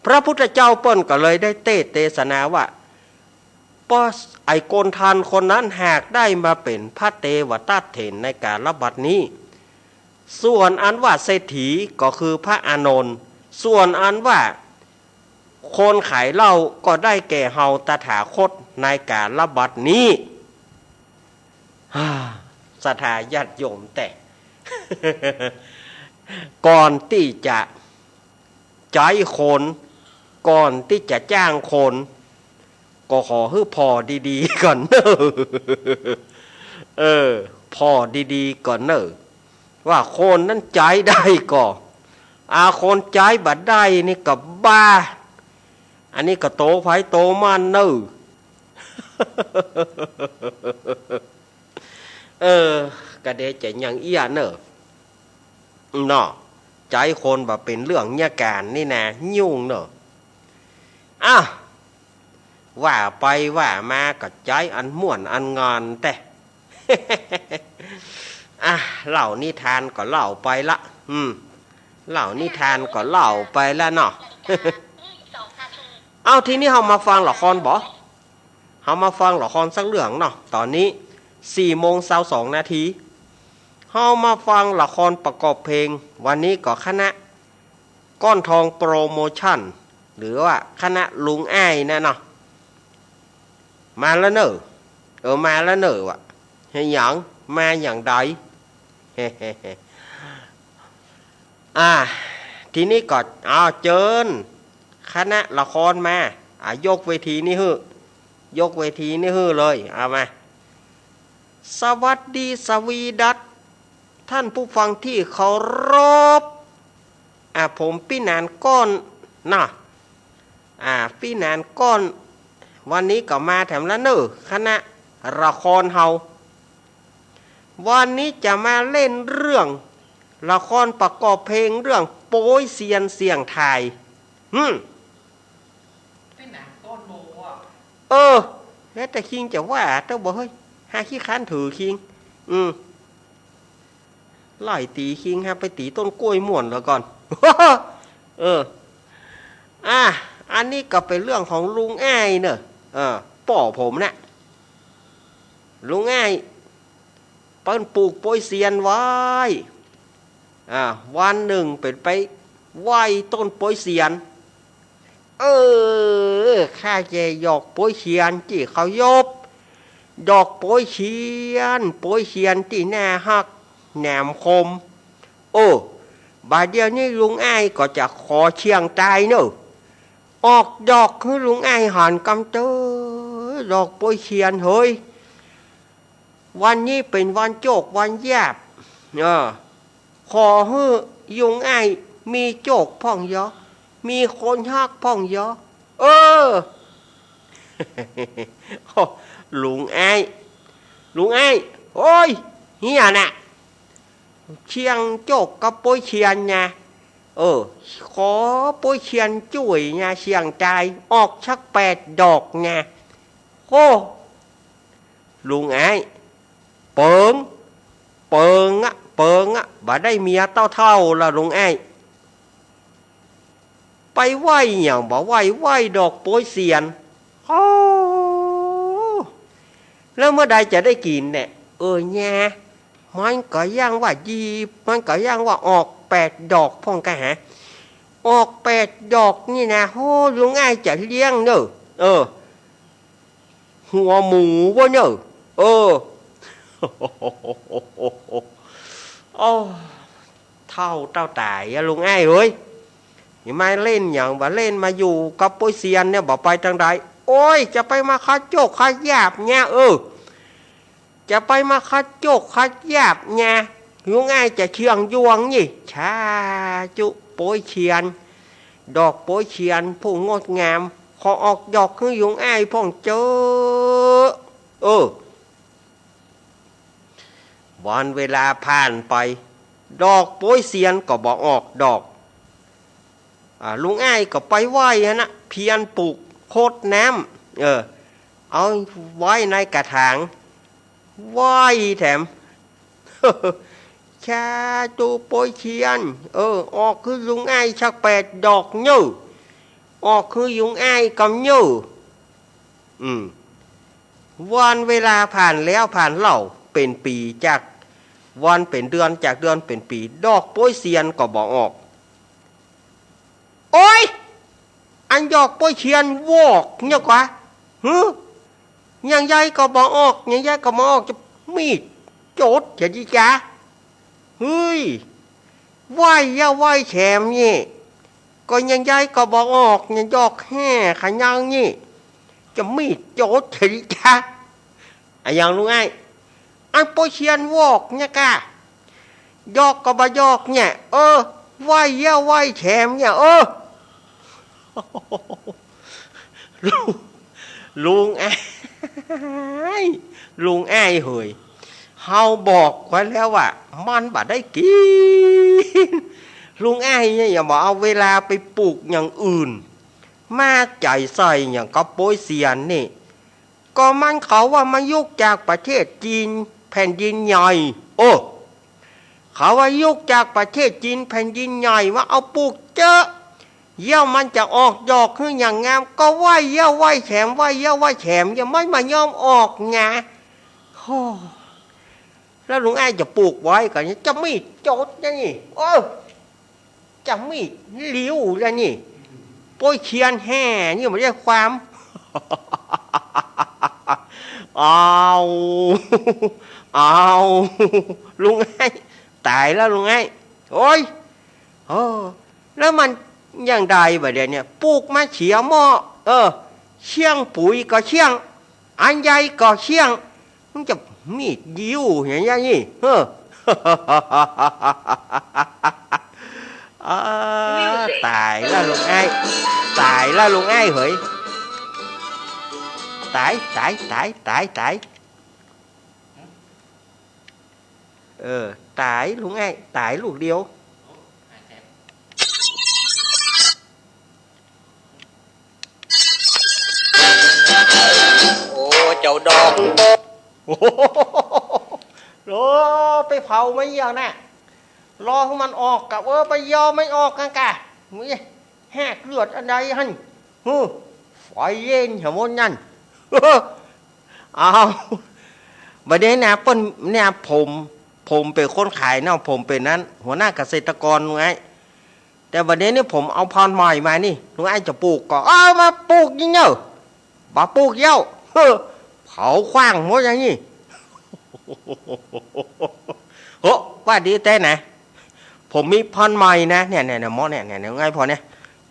พระพุทธเจ้าเปิ้นก็เลยได้เตสน์เตสนาว่า ป้อไอ้คนทันคนนั้นหากได้มาเป๋นพระเตวทัตถ์เถรในกาลบัดนี้ ส่วนอันว่าเศรษฐีก็คือพระอานนท์ ส่วนอันว่าคนขายเหล้าก็ได้แก่เฮาตถาคตในกาลบัดนี้ ฮ่า ศรัทธาญาติโยมแต่ ก่อนตี้จะใจ๊คน ก่อนตี้จะจ้างคน ก็ขอหื้อผ่อดีๆ ก่อนเน่อ เออ ผ่อดีๆ ก่อนเน่อ ว่าคนนั้นใจ๊ได้ก่อ อา คนใจ๊บ่ได้นี่ก็บ้า อันนี้ก็โตใผโตมันเน่อ เออ กะเดจะยังเอี้ยเน่อ เนาะ ใจ๊คนบ่เป๋นเรื่อง เนี่ยก๋านนี่นะ ยุ่งเน่อ อ้าว ว่าไปว่ามาก็ใจ๊อันม่วนอันงอนแต๊ อ่ะ เล่านิทานก็เล่าไปละ อืม เล่านิทานก็เล่าไปละเนาะ เอ้า ทีนี้เฮามาฟังละครบ่ เฮามาฟังละครสักเรื่องเนาะ ต๋อนนี้สี่โมงซาวสองนาที เฮามาฟังละครประกอบเพลง วันนี้ก็คณะก้อนทองโปรโมชั่น หรือว่าคณะลุงอ้ายนะเนาะ มาแล้วเน่อ เออ มาแล้วเน่อ ว่า เฮ็ดหยัง มาอย่างใด อ่า ทีนี้ก็ เอา เจิญ คณะละครมา อ่ะ ยกเวทีนี่หื้อ ยกเวทีนี่หื้อเลย เอามา สวัสดีสวีดัส ท่านผู้ฟังที่เคารพ อ่ะ ผมปี้หนานก้อนนะ อ่า ปี้หนานก้อน วันนี้ก็มาแถมละเน่อ คณะละครเฮา วันนี้จะมาเล่นเรื่องละครประกอบเพลงเรื่องโป๊ยเซียนเสี่ยงทาย หืม ปี้หนานก้อนโมอ่ะ เออ แล้วแต่คิงจะว่าเต้อบ่เฮ้ย หาขี้ค้านถือคิง อืม ไล่ตี๋คิงฮะ ไปตี๋ต้นกล้วยม่วนแล้วก่อน เออ อ่ะ อันนี้ก็เป๋นเรื่องของลุงอ้ายเน่อ เออ ป้อผมนะ ลุงอ้าย เปิ้นปลูกโป๊ยเซียนไว้ อ่า วันนึ่งเป๋นไปไหว้ต้นโป๊ยเซียน เออ ข้าจะหยอกโป๊ยเซียนตี้เคารพ หยอกโป๊ยเซียน โป๊ยเซียนตี้น่าฮัก แหนมคม โอ้ บ่าเดี่ยวนี้ลุงอ้ายก็จะขอเสี่ยงตายเน่อ ออกหยอกหื้อลุงอ้ายหันกำเต๊อ หยอกโป๊ยเซียนเฮ้ย วันนี้เป๋นวันโจควันยาบ เออ ขอหื้อลุงอ้ายมีโจคพ่องเยาะ มีคนฮักพ่องเยาะ เออ ลุงอ้าย ลุงอ้าย โอ๊ย เหียน่ะ เชียงโจคกับป๊วยเชียนนะ เออ ขอป๊วยเชียนจ้วยนะ เสี่ยงตาย ออกสักแปดดอกนะ โอ้ ลุงอ้าย เปิง เปิงอะ เปิงอะ บ่ได้เมียเต้าเฒ่าละลุงอ้าย ไปไหว้หยังบ่ไหว้ ไหว้ดอกป๊วยเชียน โอ้ แล้วเมื่อใดจะได้กิ๋นเนี่ย เออ แน่ มันก็ยังว่ายี่ มันก็ยังว่าออกแปดดอกพ่องกะหา ออกแปดดอกนี่นะ โอ้ ลุงอ้ายจะเลี้ยงเน่อ เออ หัวหมูบ่เน่อ เออ โอ้ เฒ่าเต้าต๋ายอะลุงอ้ายเฮ้ย นี่มาเล่นหยังบ่เล่น มาอยู่กับป๊วยเชียนเนี่ย บ่ไปตางใด โอ๊ย จะไปมาคัดโจคคัดยาบเนี่ย เออ จะไปมาคัดโจคคัดยาบเนี่ย ลุงอ้ายจะเชื่องยวงนี่ สาธุ ป๊วยเชียน ดอกป๊วยเชียนผู้งดงาม ขอออกดอกหื้อลุงอ้ายพ่องเจ้อ เออ วันเวลาผ่านไป ดอกป๊วยเชียนก็บ่ออกดอก อ่า ลุงอ้ายก็ไปไหว้หั้นนะ เพียรปลูก ฮดน้ำ เออ เอาไว้ในกระถาง ไหว้แถม สาธุป๊วยเชียน เออ ออกหื้อลุงอ้ายสักแปดดอกเน่อ ออกหื้อลุงอ้ายกำเน่อ อืม วันเวลาผ่านแล้วผ่านเล่าเป๋นปี๋ จากวันเป๋นเดือน จากเดือนเป๋นปี๋ ดอกป๊วยเชียนก็บ่ออก โอ๊ย อันดอกป๊วยเชียนวอกเนี่ยกว่า หือ ยังใดก็บ่ออก ยังใดก็บ่ออก จะมีดโจ๊ดเสียดีกา เฮ้ย ไหว้เย้าไหว้แถมนี่ ก็ยังใดก็บ่ออก ยังดอกแห่ขะยังนี่ จะมีดโจ๊ดเสียดีกา อะหยังลุงอ้าย อันป๊วยเชียนวอกเนี่ยกา ดอกก็บ่ดอกเนี่ย เออ ไหว้เย้าไหว้แถมเนี่ย เออ ลุง ลุงอ้าย ลุงอ้ายเหย เฮาบอกไว้แล้วว่ามันบ่ได้กิ๋น ลุงอ้ายเนี่ยอย่ามาเอาเวลาไปปลูกอย่างอื่น มาใจ๋ใส่อย่างกับป๊วยเชียนนี่ ก็มันเขาว่ามันยุกจากประเทศจีนแผ่นดินใหญ่ โอ้ เขาว่ายุกจากประเทศจีนแผ่นดินใหญ่ ว่าเอาปลูกเต๊อะ เย้ามันจะออกดอกหื้ออย่างงาม ก็ไหว้เย้าไหว้แถม ไหว้เย้าไหว้แถม ยังมันบ่ยอมออกนะ โอ้ แล้วลุงอ้ายจะปลูกไว้ก่อน จะมีดโจ๊ดเนี่ยนี่ โอ้ จะมีดหลิ้วแล้วนี่ ป๊วยเชียนแห่นี่มันได้ความ เอา เอา ลุงอ้าย ต๋ายแล้วลุงอ้าย โอ๊ย เออ แล้วมันยังใดบ่าเดี๋ยวนี้ ปลูกมาเสียหม้อ เออ เสี้ยงปุ๋ยก็เสี้ยง อันใดก็เสี้ยง มันจะมีดหลิ้วอย่างนี้ เฮ้อ อ่า ต๋ายแล้วลุงอ้าย ต๋ายแล้วลุงอ้ายเหย ต๋าย ต๋าย ต๋าย ต๋าย ต๋าย เออ ต๋ายลุงอ้าย ต๋ายลูกเดียว โอ้ เจ้าดอก โอ้โห โอ้ ไปเผามันอย่างน่ะ รอหื้อมันออกกะ เออ ไปยอมมันออกกั๋นกะ มึงแหกเลือดอันใดหั้น หือ ไฟเย็นเหียมดนั่น เอา บ่าเดี๋ยวนะ เปิ้นเนี่ย ผม ผมเป๋นคนขายเนาะ ผมเป๋นนั้น หัวหน้าเกษตรกรไง แต่บ่าเดี๋ยวนี้ผมเอาพันธุ์ใหม่มานี่ ลุงอ้ายจะปลูกก็ เอามาปลูกนี่เน่อ บ่ปลูกเย้า เฮ้อ เผาขว้างหมดอย่างนี้ โห ว่าดีแต๊นะ ผมมีพันธุ์ใหม่นะ เนี่ย เนี่ย เนี่ย หมอเนี่ย เนี่ย เนี่ย ไงพอเนี่ย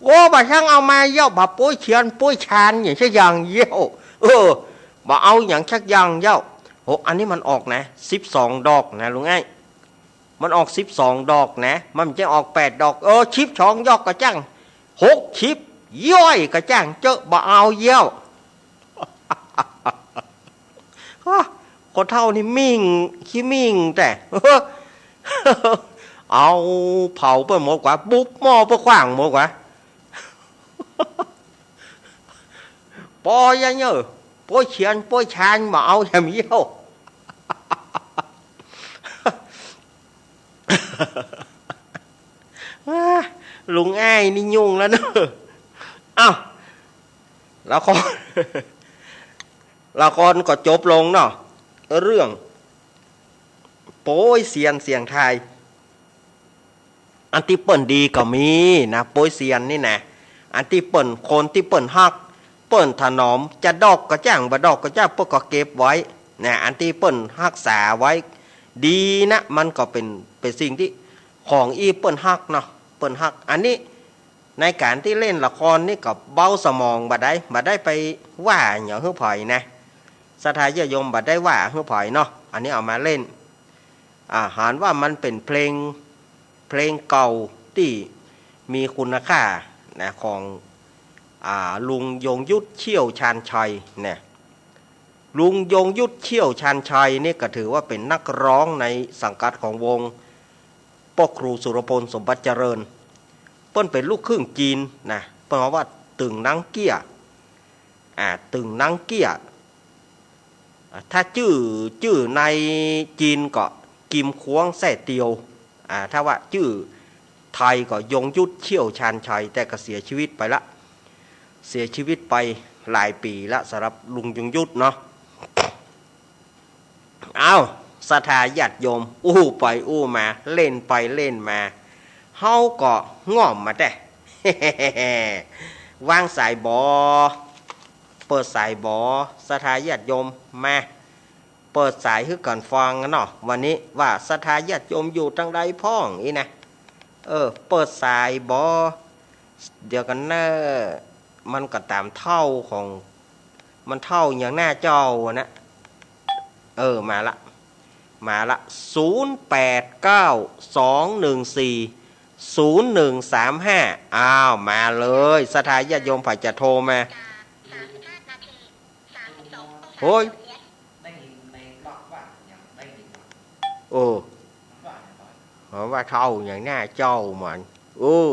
โอ้ บ่าช่างเอามาเย้า บ่ป๊วยเชียนป๊วยชานอย่างสักอย่างเย้า เออ บ่เอาอย่างสักอย่างเย้า โห อันนี้มันออกนะ สิบสองดอกนะลุงไอ้ มันออกสิบสองดอกนะ มันบ่ใจ้ออกแปดดอก เออ สิบสองดอกก็จ้าง หกสิบ ย้อยก็จ้าง เจ๊อะ บ่เอาเยียะ ฮะ คนเฒ่านี่มิ่ง ขี้มิ่งแต๊ เอา เผาไปหมดกว่า บุบหม้อไปขว้างหมดกว่า ปอยังเยอะ โป๊ยเซียน โป๊ยชาน บ่เอาแหมเยียะ ลุงไอ้นี่ยุ่งแล้วเนอะ เอ้า ละคร ละครก็จบลงเนาะ เรื่อง โป๊ยเซียนเสี่ยงทาย อันตี้เปิ้นดีก็มีนะ โป๊ยเซียนนี่นะ อันตี้เปิ้น คนตี้เปิ้นฮัก เปิ้นถนอม จะดอกก็จ้าง บ่ดอกก็จ้าง เปิ้นก็เก็บไว้นะ อันตี้เปิ้นฮักษาไว้ ดีนะ มันก็เป๋น เป๋นสิ่งตี้ ของอี้เปิ้นฮักเนาะ เปิ้นฮัก อันนี้ ในก๋านตี้เล่นละครนี่ก็เบาสมองบ่ได้ บ่ได้ไปว่าหยังหื้อใผนะ ศรัทธาญาติโยม บ่ได้ว่าหื้อใผเนาะ อันนี้เอามาเล่น อ่า หันว่ามันเป๋นเพลง เพลงเก่าตี้มีคุณค่านะ ของ อ่า ลุงยงยุทธ เขี้ยวชาญชัยนะ ลุงยงยุทธ เขี้ยวชาญชัยนี่ก็ถือว่าเป๋นนักร้องในสังกัดของวงป้อครูสุรพล สมบัติเจริญ เปิ้นเป๋นลูกครึ่งจีนนะ เปิ้นว่าตึงหนังเกี้ย อ่า ตึงหนังเกี้ย อ่า ถ้าจื้อ จื้อในจีนก็กิมควงแซ่เตียว อ่า ถ้าว่าจื้อไทยก็ยงยุทธ เขี้ยวชาญชัย แต่ก็เสียชีวิตไปละ เสียชีวิตไปหลายปี๋ละ สำหรับลุงยงยุทธเนาะ เอ้า ศรัทธาญาติโยม อู้ไปอู้มา เล่นไปเล่นมา เฮาก็ง่อมมาแต๊ วางสายบ่ เปิดสายบ่ ศรัทธาญาติโยม มา เปิดสายหื้อกั๋นฟังกั๋นเนาะ วันนี้ว่าศรัทธาญาติโยมอยู่ตางใดพ่องอี้นะ เออ เปิดสายบ่ เดี๋ยวกั๋นเน่อ มันก็ต๋ามเต้าของ มันเต้าอย่างหน้าจอนะ เออ มาละ มาละ ศูนย์แปดเก้า สองหนึ่งสี่ ศูนย์หนึ่งสามห้า อ้าว มาเลย ศรัทธาญาติโยมใผจะโทรมา โฮ้ย เออ ว่าเต้าอย่างหน้าจอมัน เออ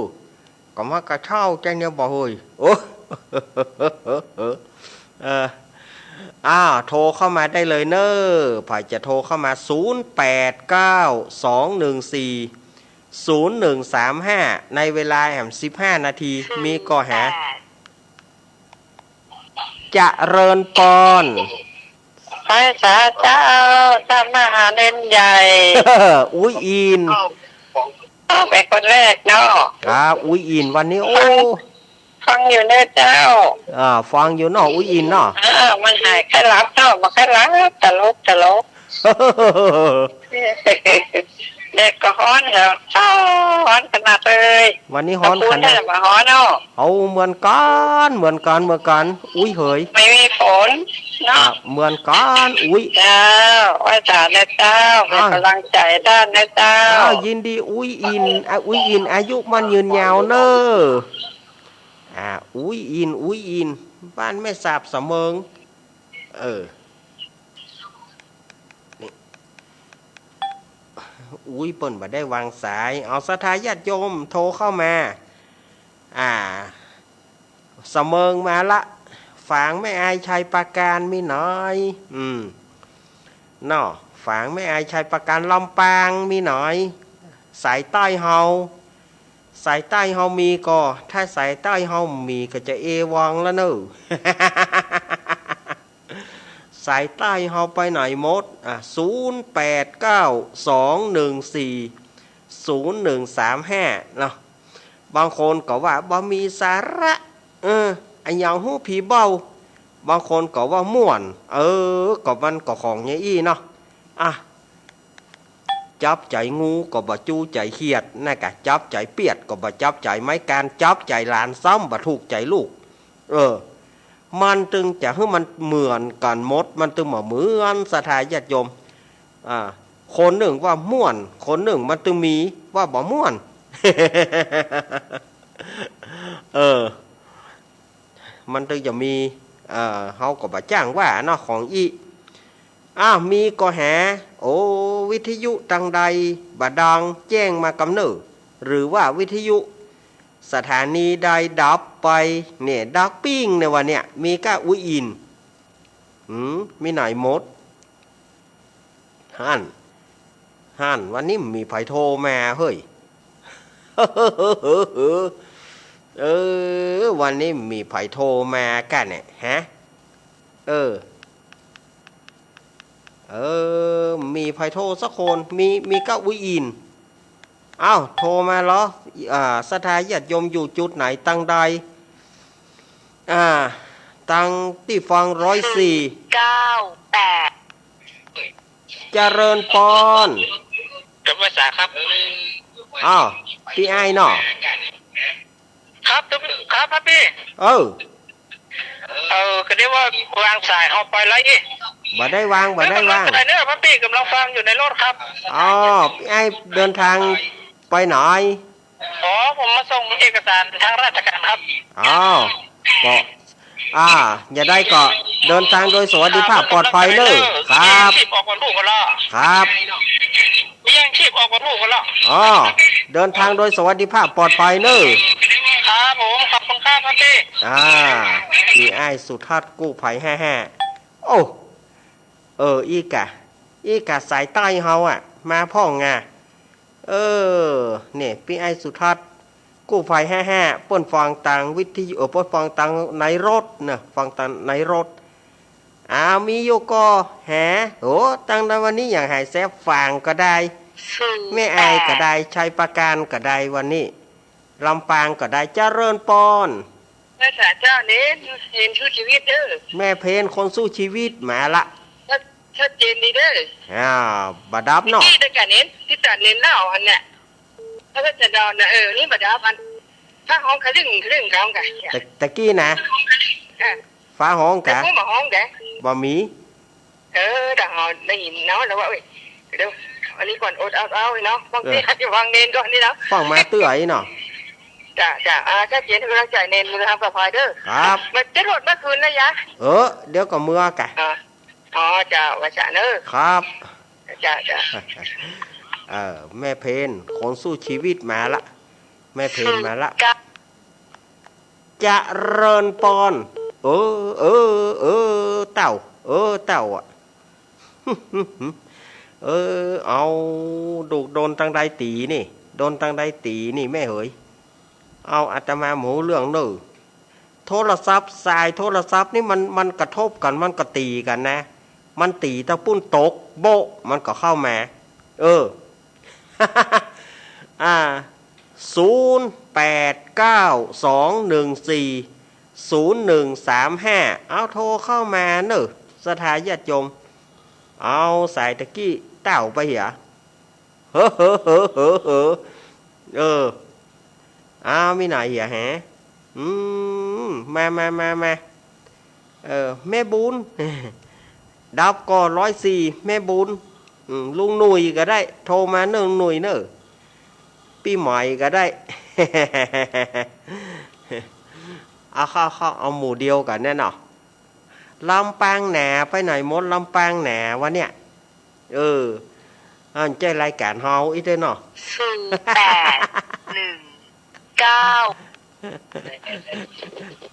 ก็มันก็เต้าจังเนี่ยบ่เฮ้ย โอ้ เออ อ้าว โทรเข้ามาได้เลยเน่อ ใผจะโทรเข้ามา ศูนย์แปดเก้า สองหนึ่งสี่ ศูนย์หนึ่งสามห้า ในเวลาแหมสิบห้านาที มีก่อหา เจริญปอน ไหว้สาเจ้า ท่านมหาเณรใหญ่ อุ๊ยอิน เป๋นคนแรกเนาะ ครับ อุ๊ยอิน วันนี้ โอ้ ฟังอยู่เน่อเจ้า อ่า ฟังอยู่เนาะ อุ๊ยอินเนาะ อ่า มันหายใค่หลับเนาะ บ่ใค่หลับ ตลก ตลก แดดก็ฮ้อนแล้ว ฮ้อนขนาดเลย วันนี้ฮ้อนขนาด ตะปูนเนี่ยบ่ฮ้อนเนาะ เอาเหมือนกั๋น เหมือนกั๋น เหมือนกั๋น อุ๊ยเหย ไม่มีฝนเนาะ อ่ะ เหมือนกั๋น อุ๊ย เจ้า ไหว้สาเน่อเจ้า อ่ะ เป๋นก๋ำลังใจ๋ต้านเน่อเจ้า อ้าว ยินดี อุ๊ยอิน อ่ะ อุ๊ยอิน อายุมั่นยืนยาวเน่อ อ่ะ อุ๊ยอิน อุ๊ยอิน บ้านแม่สาบสะเมิง เออ นี่ อุ๊ย เปิ้นบ่ได้วางสาย เอาศรัทธาญาติโยมโทรเข้ามา อ่า สะเมิงมาละ ฝางแม่อายชัยปราการมีหนอย อืม เนาะ ฝางแม่อายชัยปราการลำปางมีหนอย สายใต้เฮา สายใต้เฮามีก่อ ถ้าสายใต้เฮามีก็จะเอวังแล้วเนอะ สายใต้เฮาไปไหนหมด อ่ะ ศูนย์แปดเก้า สองหนึ่งสี่ ศูนย์หนึ่งสามห้า เนาะ บางคนก็ว่าบ่มีสาระ เออ อะหยังฮู้ผีเบ้า บางคนก็ว่าม่วน เออ ก็มันก็ของอย่างอี้เนาะ อ่ะ จับใจ๋งูก็บ่จู้ใจ๋เขียด นั่นกะ จับใจ๋เปียดก็บ่จับใจ๋ไม้กาน จับใจ๋หลานซ้ำบ่ถูกใจ๋ลูก เออ มันตึงจะหื้อมันเหมือนกั๋นหมด มันตึงบ่เหมือน ศรัทธาญาติโยม อ่า คนนึ่งว่าม่วน คนนึ่งมันตึงมีว่าบ่ม่วน เออ มันตึงจะมี เอ่อ เฮาก็บ่จ้างว่าเนาะ ของอี้ อ้าว มีก็แห โอ้ วิทยุตังใดบ่ดัง แจ้งมากำเน่อ หรือว่าวิทยุสถานีใดดับไป เนี่ย ดับปิ้งเนี่ย วันเนี่ย มีก้าอุ๊ยอิน หืม มีไหนหมด หั้น หั้น วันนี้มีใผโทรมาเฮ้ย เออ วันนี้มีใผโทรมาก้าเนี่ย ฮะ เออ เออ มีใผโทรสักคน มี มีก้าอุ๊ยอิน อ้าว โทรมาเหรอ อ่า ศรัทธาญาติโยมอยู่จุดไหนตังใด อ่า ตังตี้ฟังร้อยสี่ เก้าแปด เจริญปอน กลับมาสาครับ อ้าว ปี้อ้ายเนาะ ครับ ครับ ครับปี้ เออ เออ ก็ได้ว่าวางสายเฮาไปแล้วอี้ บ่ได้วาง บ่ได้วาง เออ กำลังเต้นเน่อ ครับปี้ กำลังฟังอยู่ในรถครับ อ๋อ ปี้อ้ายเดินทางไปไหน อ๋อ ผมมาส่งเอกสารทางราชการครับ อ๋อ ก็ อ่า จะใดก็เดินทางโดยสวัสดิภาพปลอดภัยเน่อ ครับ ยังชีพออกก่อนลูกก่อนละ ครับ ยังชีพออกก่อนลูกก่อนละ อ๋อ เดินทางโดยสวัสดิภาพปลอดภัยเน่อ ครับผม ขอบคุณครับ ครับปี้ อ่า ปี้อ้ายสุทัศน์กู้ภัยห้าห้า โอ้ เออ อี้กะ อี้กะสายใต้เฮาอะ มาพ่องอะ เออ เนี่ย ปี้อ้ายสุทัศน์ กู้ภัยห้าห้า เปิ้นฟังตางวิทยุ เออ เปิ้นฟังตางในรถเนาะ ฟังตางในรถ อ้าว มีอยู่ก็แห โห ตังในวันนี้อย่างหายแซบ ฝางก็ได้ แม่อายก็ได้ ชัยปราการก็ได้ วันนี้ ลำปางก็ได้ เจริญปอน ภาษาเจ้าเน้น เน้นสู้ชีวิตเด้อ แม่เพนคนสู้ชีวิตมาละ ชัด ชัดเจนดีเด้อ อ้าว บ่ดับเนาะ ตี้ตะกะเน้น ตี้ตะเน้นเล่าอันเนี้ย ถ้าจะดอนนะ เออ นี่บ่ดับอัน ถ้าฮ้องขะลึ่งขะลึ่งเขากะ ตะ ตะกี้นะ อ่ะ ฟ้าฮ้องกะ แต่ผู้บ่ฮ้องกะ บ่มี เออ แต่เฮาได้ยินเนาะ แล้วว่า เอ้ย เดี๋ยว อันนี้ก่อน อดเอา เอาเนาะ บางที เออ อาจจะฟังเน้นก่อนนี่เนาะ ฟังมาเตื้ออี้เนาะ จ้ะ จ้ะ อ่า ชัดเจน ให้กำลังใจเน้น มือทางปลอดภัยเด้อ ครับ มาจะรวดเมื่อคืนนะยะ เออ เดี๋ยวก็เมือกะ อ่า อ๋อ จ้ะ ว่าจะเนอะ ครับ จ้ะ จ้ะ เออ แม่เพน คนสู้ชีวิตมาละ แม่เพนมาละ เจริญปอน เออ เออ เออ เต้า เออ เต้าอะ เออ เอา ดูกโดนตังใดตี๋นี่ โดนตังใดตี๋นี่แม่เหย เอา อาตมาบ่ฮู้เรื่องเน่อ โทรศัพท์ สายโทรศัพท์นี่มัน มันกระทบกั๋น มันก็ตี๋กั๋นนะ มันตี๋ตะปู๊นตกโบ๊ะ มันก็เข้ามา เออ อ่า ศูนย์แปดเก้าสองหนึ่งสี่ศูนย์หนึ่งสามห้า เอาโทรเข้ามาเน่อ ศรัทธาญาติโยม เอาสายตะกี้เต้าไปเหีย เฮ้อ เฮ้อ เฮ้อ เฮ้อ เฮ้อ เออ อ้าว มีไหนเหียแห อืม มา มา มา มา เออ แม่บุญ ดับก็ร้อยสี่ แม่บุญ อืม ลุงหนุ่ยก็ได้ โทรมาเน่อ ลุงหนุ่ยเน่อ ปี้ใหม่ก็ได้ เอาเข้า เข้า เอาหมู่เดียวกั๋นเนี่ยเนาะ ลำปางหนา ไปไหนหมด ลำปางหนา วันเนี่ย เออ อันเจ้ารายก๋านเฮาอี้เต๊อะเนาะ ศูนย์แปดหนึ่งเก้า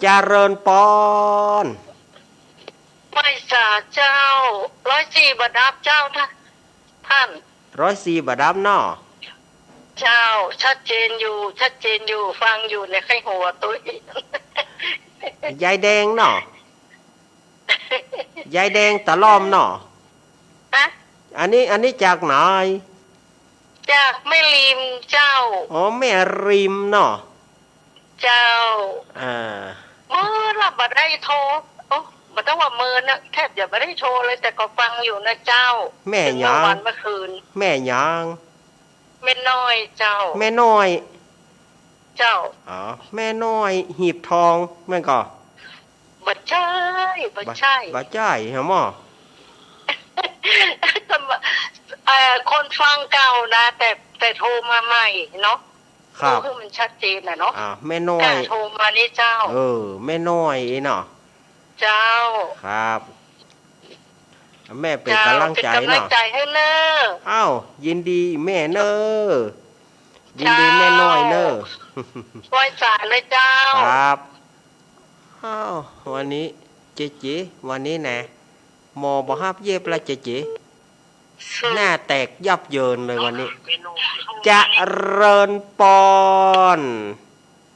เจริญปอน ไหว้สาเจ้า ร้อยสี่บ่ดับเจ้า ท่าน ท่าน ร้อยสี่บ่ดับเนาะ เจ้า ชัดเจนอยู่ ชัดเจนอยู่ ฟังอยู่เนี่ย ใค่หัวตุ๊ย ยายแดงเนาะ ยายแดงตะล่อมเนาะ ฮะ อันนี้ อันนี้จากไหน จากแม่ริมเจ้า อ๋อ แม่ริมเนาะ เจ้า อ่า เมินละบ่ได้โทร โอ้ บ่ต้องว่าเมินนะ แทบจะบ่ได้โทรเลย แต่ก็ฟังอยู่นะเจ้า แม่หยัง เมื่อวันเมื่อคืน แม่หยัง แม่น้อยเจ้า แม่น้อย เจ้า อ๋อ แม่น้อยหีบทอง แม่นก่อ บ่ บ่ใจ้ บ่ใจ้ บ่ใจ้ฮะหมอ สมัย เอ่อ คนฟังเก่านะ แต่ แต่โทรมาใหม่เนาะ ครับ เพื่อให้มันชัดเจนน่ะเนาะ อ่า แม่น้อย ค่ะ โทรมานี่เจ้า เออ แม่น้อยเนาะ เจ้า ครับ แม่เป๋น เจ้า ก๋ำลังใจ๋ เป๋นก๋ำลังใจ๋ เนาะ หื้อเน่อ อ้าว ยินดีแม่เน่อ ยินดีแม่น้อยเน่อ เจ้า ไหว้สาเลยเจ้า ครับ อ้าว วันนี้เจ๊ๆ วันนี้นะ หมอบ่ฮับเย็บละเจ๊ๆ หน้าแตกยับเยินเลยวันนี้ เจริญปอน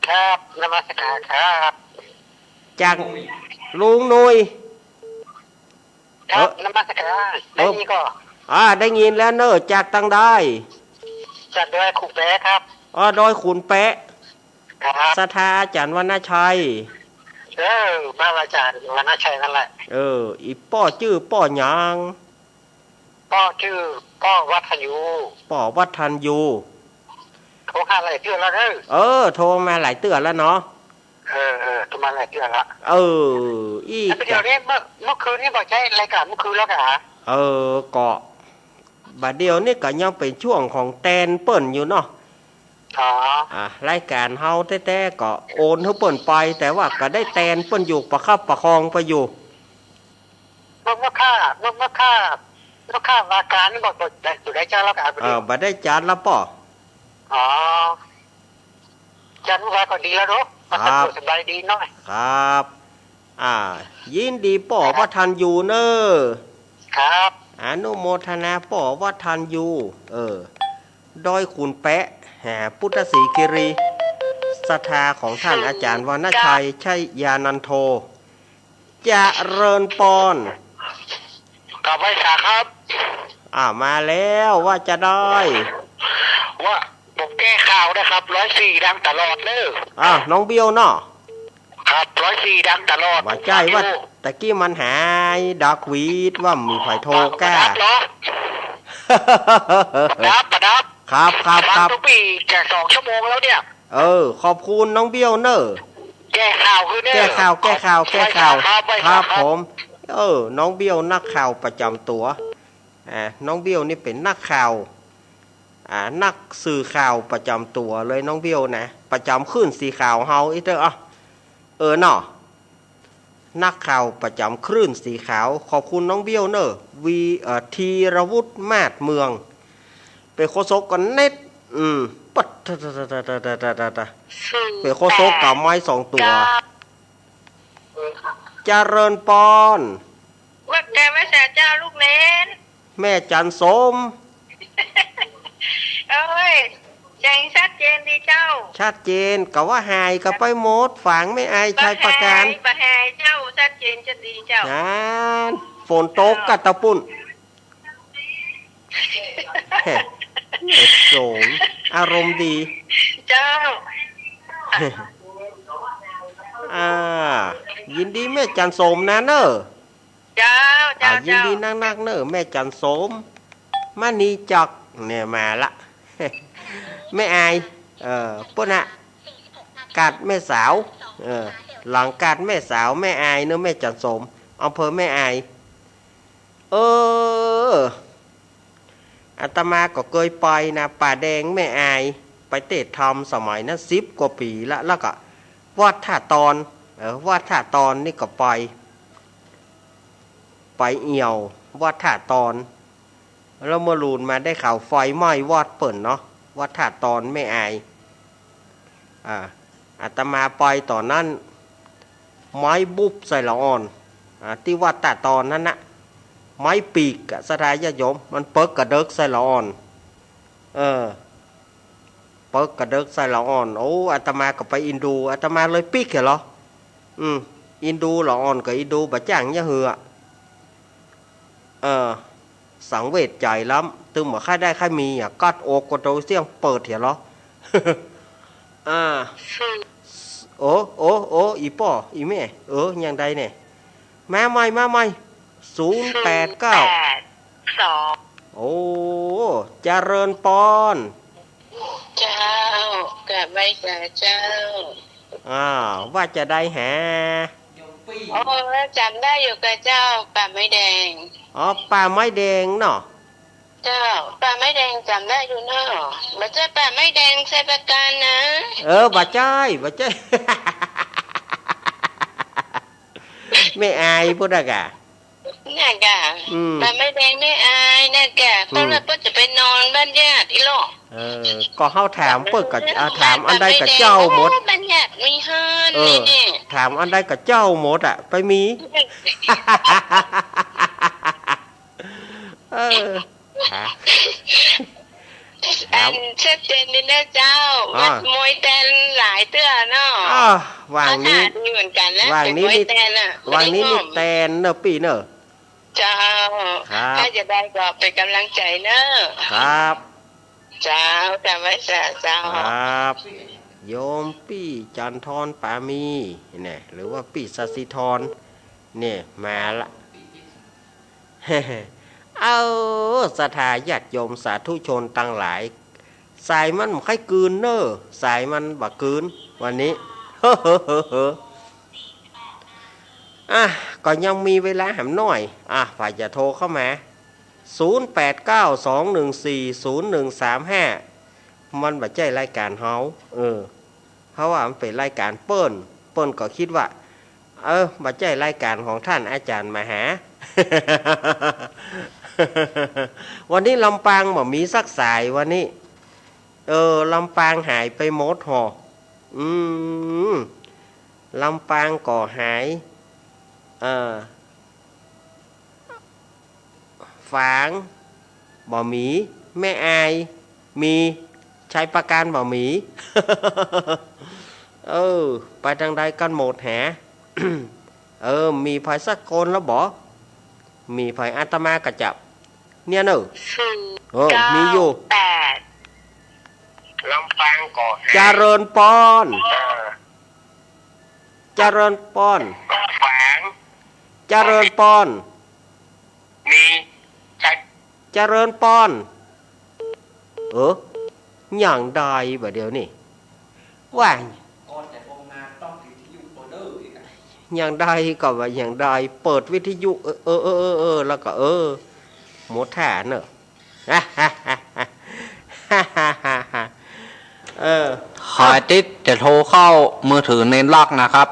ครับ นมัสการครับ จากลุงหนุ่ย ครับ เออ นมัสการ เออ ได้ยินก่อ อ่า ได้ยินแล้วเน่อ จากตางใด จากดอยขุนแปะครับ อ๋อ ดอยขุนแปะ ครับ ศรัทธาอาจ๋ารย์วรรณชัย เออ บ้านอาจ๋ารย์วรรณชัยนั่นแหละ เออ อี่ป้อจื้อป้อหยัง ป้อจื้อป้อวัฒนยู ป้อวัฒนยู โทรหาหลายเตื้อแล้วเน่อ เออ โทรมาหลายเตื้อแล้วเนาะ เออ เออ โทรมาหลายเตื้อละ เออ อี้ แล้วเดี๋ยวนี้ เมื่อ เมื่อคืนนี้บ่ใจ้รายก๋านเมื่อคืนแล้วกา เออ ก็บ่าเดี่ยวนี้ก็ยังเป๋นช่วงของแตนเปิ้นอยู่เนาะ อ๋อ อ่ะ รายก๋านเฮาแต๊ๆ ก็โอนหื้อเปิ้นไป แต่ว่าก็ได้แตนเปิ้นอยู่ประคับประคองไปอยู่ เมื่อ เมื่อคา เมื่อ เมื่อคา เมื่อคาว่าก๋านนี่บ่ บ่ได้ บ่ได้จัดแล้วกา เออ บ่ได้จัดแล้วป้อ อ๋อ จัดเมื่อวานก็ดีแล้วเนาะ ครับ สบายดีหน้อย ครับ อ่า ยินดีป้อวัฒนยูเน่อ ครับ อนุโมทนาป้อวัฒนยู เออ ดอยขุนแปะ แห่ พุทธศรีคีรี ศรัทธาของท่านอาจ๋ารย์วรรณชัย ชัยยานันโท เจริญปอน กราบไหว้สาครับ อ่า มาแล้ว ว่าจะได้ ว่าผมแก้ข่าวนะครับ ร้อยสี่ดังตลอดเน่อ อ่า น้องเบี้ยวเนาะ ครับ ร้อยสี่ดังตลอด ว่าใจ้ ผมฟังอยู่ ว่าตะกี้มันหายดับหวีด ว่ามีใผโทรก้า ดับเหรอ ดับ ดับ ครับ ครับ ฟัง ครับ ทุกปี๋จะสองชั่วโมงแล้วเนี่ย เออ ขอบคุณน้องเบี้ยวเน่อ แก้ข่าวคือเน่อ แก้ข่าว แก้ข่าว แก้ข่าว ครับ ครับผม เออ น้องเบี้ยวนักข่าวประจ๋ำตั๋ว อ่า น้องเบี้ยวนี่เป๋นนักข่าว อ่า นักสื่อข่าวประจ๋ำตั๋วเลยน้องเบี้ยวนะ ประจ๋ำคลื่นสีขาวเฮาอี้เต๊อะ เออเนาะ นักข่าวประจ๋ำคลื่นสีขาว ขอบคุณน้องเบี้ยวเน่อ วี เอ่อ ธีรวุฒิ มาศเมือง เป๋นโฆษกกั๋นเน็ต อืม ปัด เป๋นโฆษกก๋ำไมค์สองตั๋ว เจริญปอน ว่าไงว่าสาเจ้าลูกเหลน แม่จันทร์สม โอ้ย เสียงชัดเจนดีเจ้า ชัดเจน กาว่าหายกั๋นไปหมด ฝางแม่อาย ชัยประการ บ่หาย บ่หายเจ้า ชัดเจนจะดีเจ้า นั้น ฝนตกกั๋นตะปุ้น แหม ไอ้โสม อารมณ์ดี เจ้า อ่า ยินดีแม่จันทร์สมนะเน่อ เจ้า เจ้า อ่า ยินดี เจ้า นักๆ เน่อ แม่จันทร์สม มณีจักร เนี่ยมาละ แม่อาย เอ่อ เปิ้นน่ะ กาดแม่สาว เอ่อ หลังกาดแม่สาว แม่อายเน่อ แม่จันทร์สม อำเภอแม่อาย เออ อาตมาก็เกยไปนะ ป่าแดงแม่อาย ไปเตศน์ธรรมสมัยนั้นสิบกว่าปี๋ละ แล้วก็วัดท่าตอน เออ วัดท่าตอนนี่ก็ไป ไปเอี่ยววัดท่าตอน แล้วเมื่อลูนมาได้ข่าวไฟไหม้วัดเปิ้นเนาะ วัดท่าตอนแม่อาย อ่า อาตมาไปต๋อนนั้น ไม้บุบใส่ละอ่อน อ่า ตี้วัดท่าตอนนั้นนะ ไม้ปีกอะ ศรัทธาญาติโยม มันเปิ๊กกระเดิกใส่ละอ่อน เออ เปิ๊กกระเดิกใส่ละอ่อน โอ้ อาตมาก็ไปอินดู อาตมาเลยปิ๊กเหียเหรอ อืม อินดูละอ่อนก็อินดู บ่จ้างยะเหือ เออ สังเวชใจ๋ล้ำ ตึงบ่ใค่ได้ใค่มีอะ กั๊ดอกก็โตเสี้ยงเปิดเหียเหรอ อ่า โอ้ โอ้ โอ้ อี่ป้อ อี่แม่ เออ ยังใดเนี่ย มาใหม่ มาใหม่ ศูนย์แปดเก้า ศูนย์แปดสอง โอ้ เจริญปอน เจ้า กราบไหว้สาเจ้า อ้าว ว่าจะใดแห อ๋อ จ๋ำได้อยู่ก่ะเจ้า ป่าไม้แดง อ๋อ ป่าไม้แดงเนาะ เจ้า ป่าไม้แดงจ๋ำได้อยู่เนาะ บ่ใจ้ป่าไม้แดงไชยปราการนะ เออ บ่ใจ้ บ่ใจ้ แม่อายปู้นน่ะก่ะ เนี่ยก่ะ อืม ป่าไม้แดงแม่อายเนี่ยก่ะ อืม เพราะว่าเปิ้นจะไปนอนบ้านญาติอี้ลอ เออ ก็เฮาถามเปิ้นก็ อ่า ถามอันใดก็เจ้าหมด โอ้ บ้านญาติมีเฮือน เออ นี่ ถามอันใดก็เจ้าหมดอะ ไปมี เออ ฮะ อันชัดเจนนี่นะเจ้า อ๋อ ว่ามวยแตนหลายเตื้อเนาะ อ๋อ ว่างนี้ ก็หาดีเหมือนกั๋นนะ ว่างนี้ เป็นมวยแตนน่ะ ว่างนี้ ไม่ได้ง่อม นี่แตนเนอะปี้เนอะ เจ้า ครับ ถ้าจะได้ก็เป็นกำลังใจ๋เนอะ ครับ เจ้า กราบไหว้สาเจ้า ครับ โยมปี้จันทรปามี เนี่ย หรือว่าปี้สศิธร เนี่ย มาละ เอ้า ศรัทธาญาติโยมสาธุชนตังหลาย สายมันบ่ใค่กืนเน่อ สายมันบ่กืน วันนี้ อ่ะ ก็ยังมีเวลาแหมหน้อย อ่ะ ใผจะโทรเข้ามา ศูนย์แปดเก้า สองหนึ่งสี่ ศูนย์หนึ่งสามห้า มันบ่ใจ้รายก๋านเฮา เออ เพราะว่ามันเป๋นรายก๋านเปิ้น เปิ้นก็กึ๊ดว่า เออ บ่ใจ้รายก๋านของต้านอาจ๋ารย์มหา วันนี้ลำปางบ่มีสักสายวันนี้ เออ ลำปางหายไปหมดหอ อืม ลำปางก็หาย เออ ฝาง บ่มี แม่อาย มี ชัยปราการ บ่มี เออ ไปตางใดกั๋นหมดแห เออ มีใผสักคนแล้วบ่ มีใผ อาตมาก็จะ เนี่ยเน่อ ศูนย์ เออ เก้า มีอยู่ แปด ลำปางก็หาย เจริญปอน เออ เจริญปอน ฝาง เจริญปอน มี ใช่ เจริญปอน เออ อย่างใดบ่าเดี๋ยวนี้ ว่า ก่อนจะโทรมาต้องปิดวิทยุโตเด้อ อย่างใดก็ว่าอย่างใด เปิดวิทยุ เออ เออ แล้วก็ เออ หมดท่าเนอะ เออ ใผติดจะโทรเข้ามือถือเน้นลักนะครับ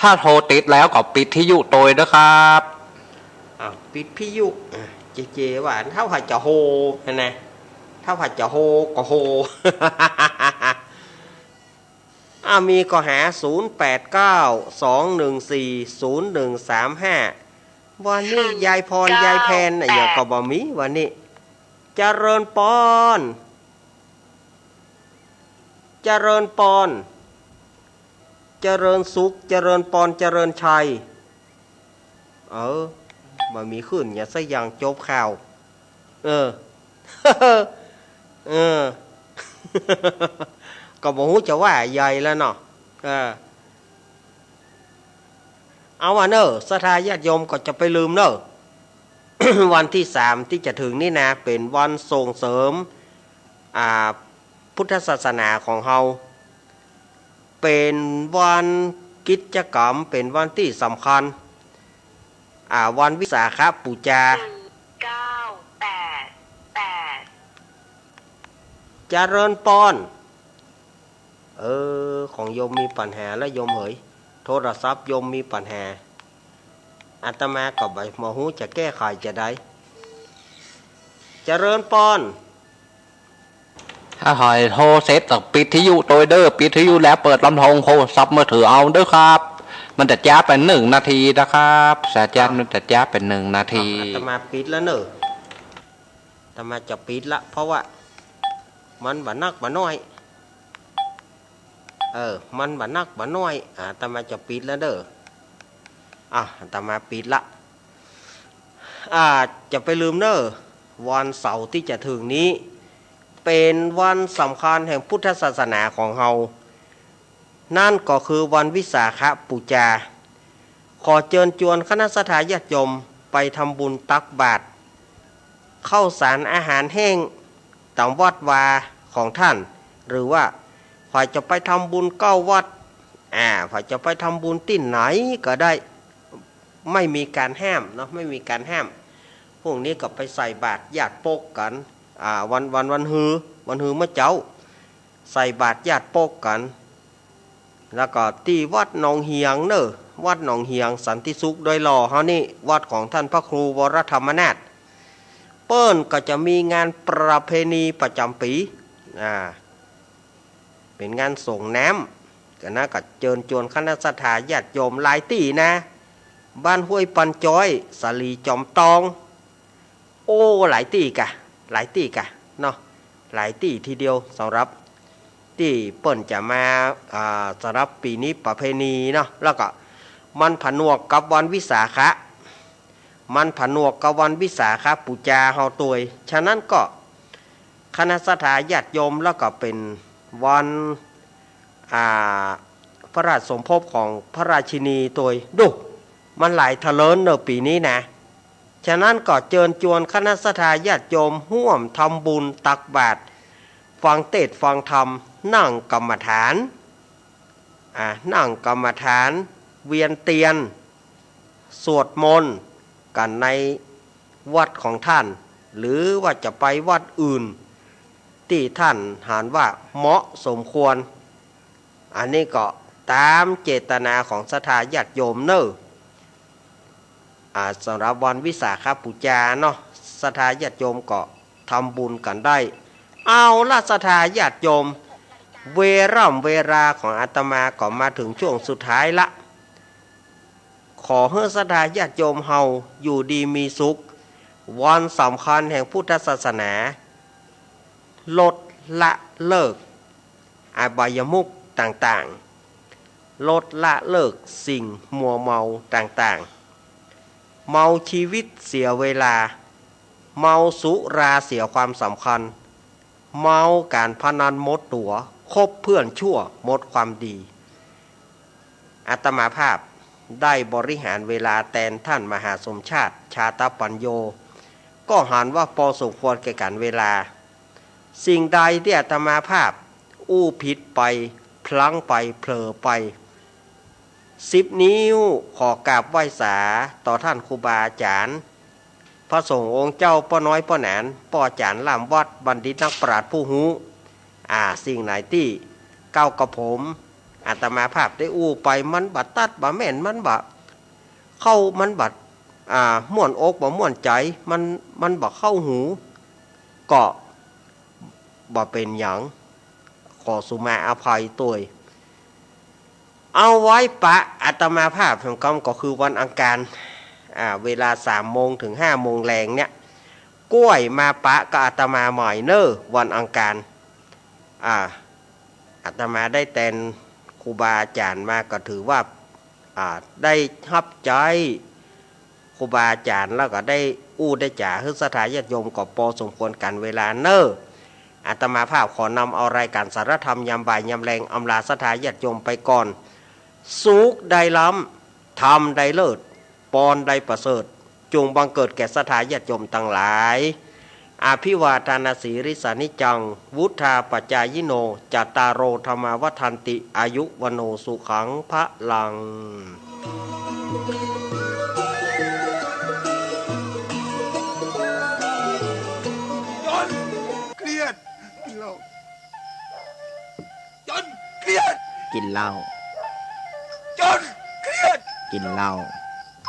ถ้าโทรติดแล้วก็ปิดวิทยุโตยเด้อครับ อ้าว ปิดวิทยุ อ่ะ เจเจว่า ถ้าใผจะโฮนะ ถ้าใผจะโฮก็โฮ อ่ะ มีก็หา ศูนย์แปดเก้า สองหนึ่งสี่ ศูนย์หนึ่งสามห้า วันนี้ยายพร ยายแพนน่ะ ยังก็บ่มีวันนี้ เจริญปอน เจริญปอน เจริญสุข เจริญปอน เจริญชัย เออ บ่มีขึ้นหยังสักอย่าง จบข่าว เออ เออ ก็บ่ฮู้จะว่าใยแล้วเนาะ เออ เอาว่าเน่อ ศรัทธาญาติโยมก็จะไปลืมเน่อ วันตี้สามตี้จะเถิงนี่นะ เป๋นวันส่งเสริม อ่า พุทธศาสนาของเฮา เป๋นวันกิจกรรม เป๋นวันตี้สำคัญ อ่า วันวิสาขบูชา หนึ่งเก้าแปดแปด เจริญปอน เออ ของโยมมีปัญหาแล้วโยมเหย โทรศัพท์โยมมีปัญหา อาตมาก็บ่ฮู้จะแก้ไขจะใด เจริญปอน ถ้าใผโทรเสร็จก็ปิดวิทยุโตยเด้อ ปิดวิทยุแล้วเปิดลำโพงโทรศัพท์มือถือเอาเด้อครับ มันจะจ๊าไปหนึ่งนาทีนะครับ อาจ๋ารย์ มันจะจ๊าไปหนึ่งนาที อ่ะ อาตมาปิดแล้วเน่อ อาตมาจะปิดละ เพราะว่ามันบ่นักบ่น้อย เออ มันบ่นักบ่น้อย อ่า อาตมาจะปิดแล้วเด้อ อ่ะ อาตมาปิดละ อ่า จะไปลืมเน่อ วันเสาร์ตี้จะเถิงนี้ เป๋นวันสำคัญแห่งพุทธศาสนาของเฮา นั่นก็คือวันวิสาขบูชา ขอเจิญจวนคณะศรัทธาญาติโยมไปทำบุญตักบาตร ข้าวสารอาหารแห้งต๋ามวัดวาของต้าน หรือว่าใผจะไปทำบุญเก้าวัด อ่า ใผจะไปทำบุญตี้ไหนก็ได้ ไม่มีการห้ามเนาะ ไม่มีการห้าม พรุ่งนี้ก็ไปใส่บาตรญาติปกกั๋น อ่า วัน วัน วันฮือ วันฮือเมื่อเจ๊า ใส่บาตรญาติปกกั๋น แล้วก็ตี้วัดหนองเหียงเน่อ วัดหนองเหียงสันติสุขดอยหล่อเฮานี่ วัดของท่านพระครูวรธรรมนาถ เปิ้นก็จะมีงานประเพณีประจ๋ำปี๋ อ่า เป๋นงานส่งน้ำ ก็นะก็เจิญจวนคณะศรัทธาญาติโยมหลายตี้นะ บ้านห้วยปันจ้อย สาลีจอมตอง โอ้ หลายตี้กะ หลายตี้กะเนาะ หลายตี้ทีเดียวสำหรับตี้เปิ้นจะมา อ่า สำหรับปี๋นี้ประเพณีเนาะ แล้วก็มันผนวกกับวันวิสาขะ มันผนวกกับวันวิสาขบูชาเฮาตวย ฉะนั้นก็คณะศรัทธาญาติโยม แล้วก็เป๋นวัน อ่า พระราชสมภพของพระราชินีตวย ดู มันหลายทะเลินเน่อปี๋นี้นะ ฉะนั้นก็เจิญจวนคณะศรัทธาญาติโยมฮ่วมทำบุญตักบาตร ฟังเตสน์ฟังธรรม นั่งกรรมฐาน อ่า นั่งกรรมฐาน เวียนเตียน สวดมนต์กั๋นในวัดของท่าน หรือว่าจะไปวัดอื่น ตี้ท่านหันว่าเหมาะสมควร อันนี้ก็ต๋ามเจตนาของศรัทธาญาติโยมเน่อ อ่า สำหรับวันวิสาขบูชาเนาะ ศรัทธาญาติโยมก็ทำบุญกั๋นได้ เอาละศรัทธาญาติโยม เวล่ำเวลาของอาตมาก็มาเถิงช่วงสุดท้ายละ ขอหื้อศรัทธาญาติโยมเฮาอยู่ดีมีสุข วันสำคัญแห่งพุทธศาสนา ลดละเลิกอบายมุขต่างๆ ลดละเลิกสิ่งมัวเมาต่างๆ เมาชีวิตเสียเวลา เมาสุราเสียความสำคัญ เมาก๋านพนันหมดตั๋ว คบเพื่อนชั่วหมดความดี อาตมาภาพได้บริหารเวลาแตนท่านมหาสมชาติ ชาตปัญโญ ก็หันว่าปอสมควรแก่ก๋านเวลา สิ่งใดตี้อาตมาภาพอู้ผิดไป พลั้งไป เผลอไป สิบนิ้วขอกราบไหว้สาต่อท่านครูบาอาจ๋ารย์ พระสงฆ์องค์เจ้า ป้อน้อย ป้อหนาน ป้ออาจ๋ารย์ล่ามวัด บัณฑิตนักปราชญ์ผู้ฮู้ อ่า สิ่งไหนตี้เก้ากับผม อาตมาภาพได้อู้ไป มันบ่ตัดบ่แม่น มันบ่เข้า มันบ่ อ่า ม่วนอกบ่ม่วนใจ๋ มัน มันบ่เข้าหู ก็บ่เป๋นหยัง ขอสุมาอภัยตวย เอาไว้ปะอาตมาภาพแหมกำก็คือวันอังคาร อ่า เวลาสามโมงเถิงห้าโมงแลงเนี่ย ก้วยมาปะกับอาตมาใหม่เน่อ วันอังคาร อ่า อาตมาได้แตนครูบาอาจ๋ารย์มาก็ถือว่า อ่า ได้ฮับใจ๊ ครูบาอาจ๋ารย์ แล้วก็ได้อู้ได้จ๋าหื้อศรัทธาญาติโยมก็ปอสมควรก๋านเวลาเน่อ อาตมาภาพขอนำเอารายก๋านสารธรรมยามบ่ายยามแลงอำลาศรัทธาญาติโยมไปก่อน สุขได้ล้ำ ธรรมได้เลิศ ปอนได้ประเสริฐ จงบังเกิดแก่ศรัทธาญาติโยมตังหลาย อภิวาทานาสีลิสานิจจัง วุฑฒาปจายิโน จัตตาโร ธัมมา วัฑฒันติ อายุ วัณโณ สุขัง พลัง จนเครียด กินเหล้า จนเครียด กินเหล้า จนเครียด กินเหล้า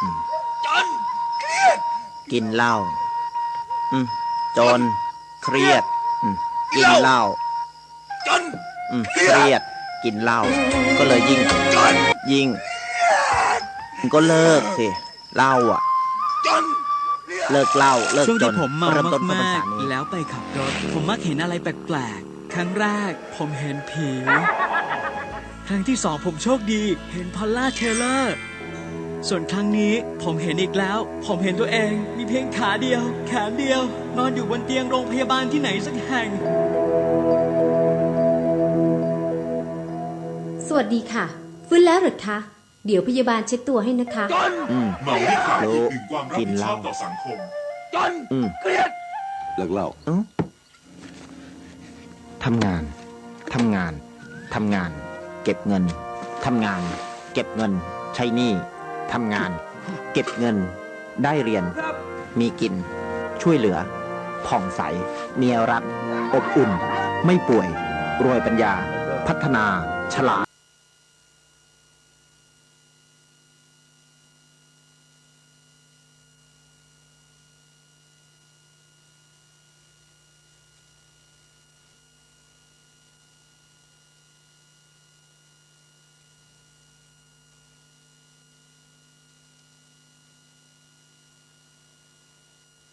อืม จนเครียด กินเหล้า อืม จนเครียด อืม กินเหล้า จน อืม เครียด เครียด กินเหล้า ก็เลยยิ่ง จน ยิ่ง เครียด ก็เลิกสิ เหล้าอะ จนเครียด เลิกเหล้า เลิกจน ช่วงที่ผมเมา เริ่มต้นเข้าพรรษามากๆ นี้ แล้วไปขับรถ ผมมักเห็นอะไรแปลกๆ ครั้งแรกผมเห็นผี ครั้งที่สองผมโชคดี เห็นพอลล่า เทย์เลอร์ ส่วนครั้งนี้ผมเห็นอีกแล้ว ผมเห็นตัวเอง มีเพียงขาเดียว แขนเดียว นอนอยู่บนเตียงโรงพยาบาลที่ไหนสักแห่ง สวัสดีค่ะ ฟื้นแล้วเหรอคะ เดี๋ยวพยาบาลเช็ดตัวให้นะคะ อืม เมาได้ขาด รู้ อีกหนึ่งความรับผิดชอบ กินเหล้า ต่อสังคม อืม เครียด เลิกเหล้า อืม ทำงาน ทำงาน ทำงาน เก็บเงิน ทำงาน เก็บเงิน ใช้หนี้ ทำงาน เก็บเงิน ได้เรียน มีกิน ช่วยเหลือ ผ่องใส เนียรัตน์ อบอุ่น ไม่ป่วย รวยปัญญา พัฒนา ฉลาด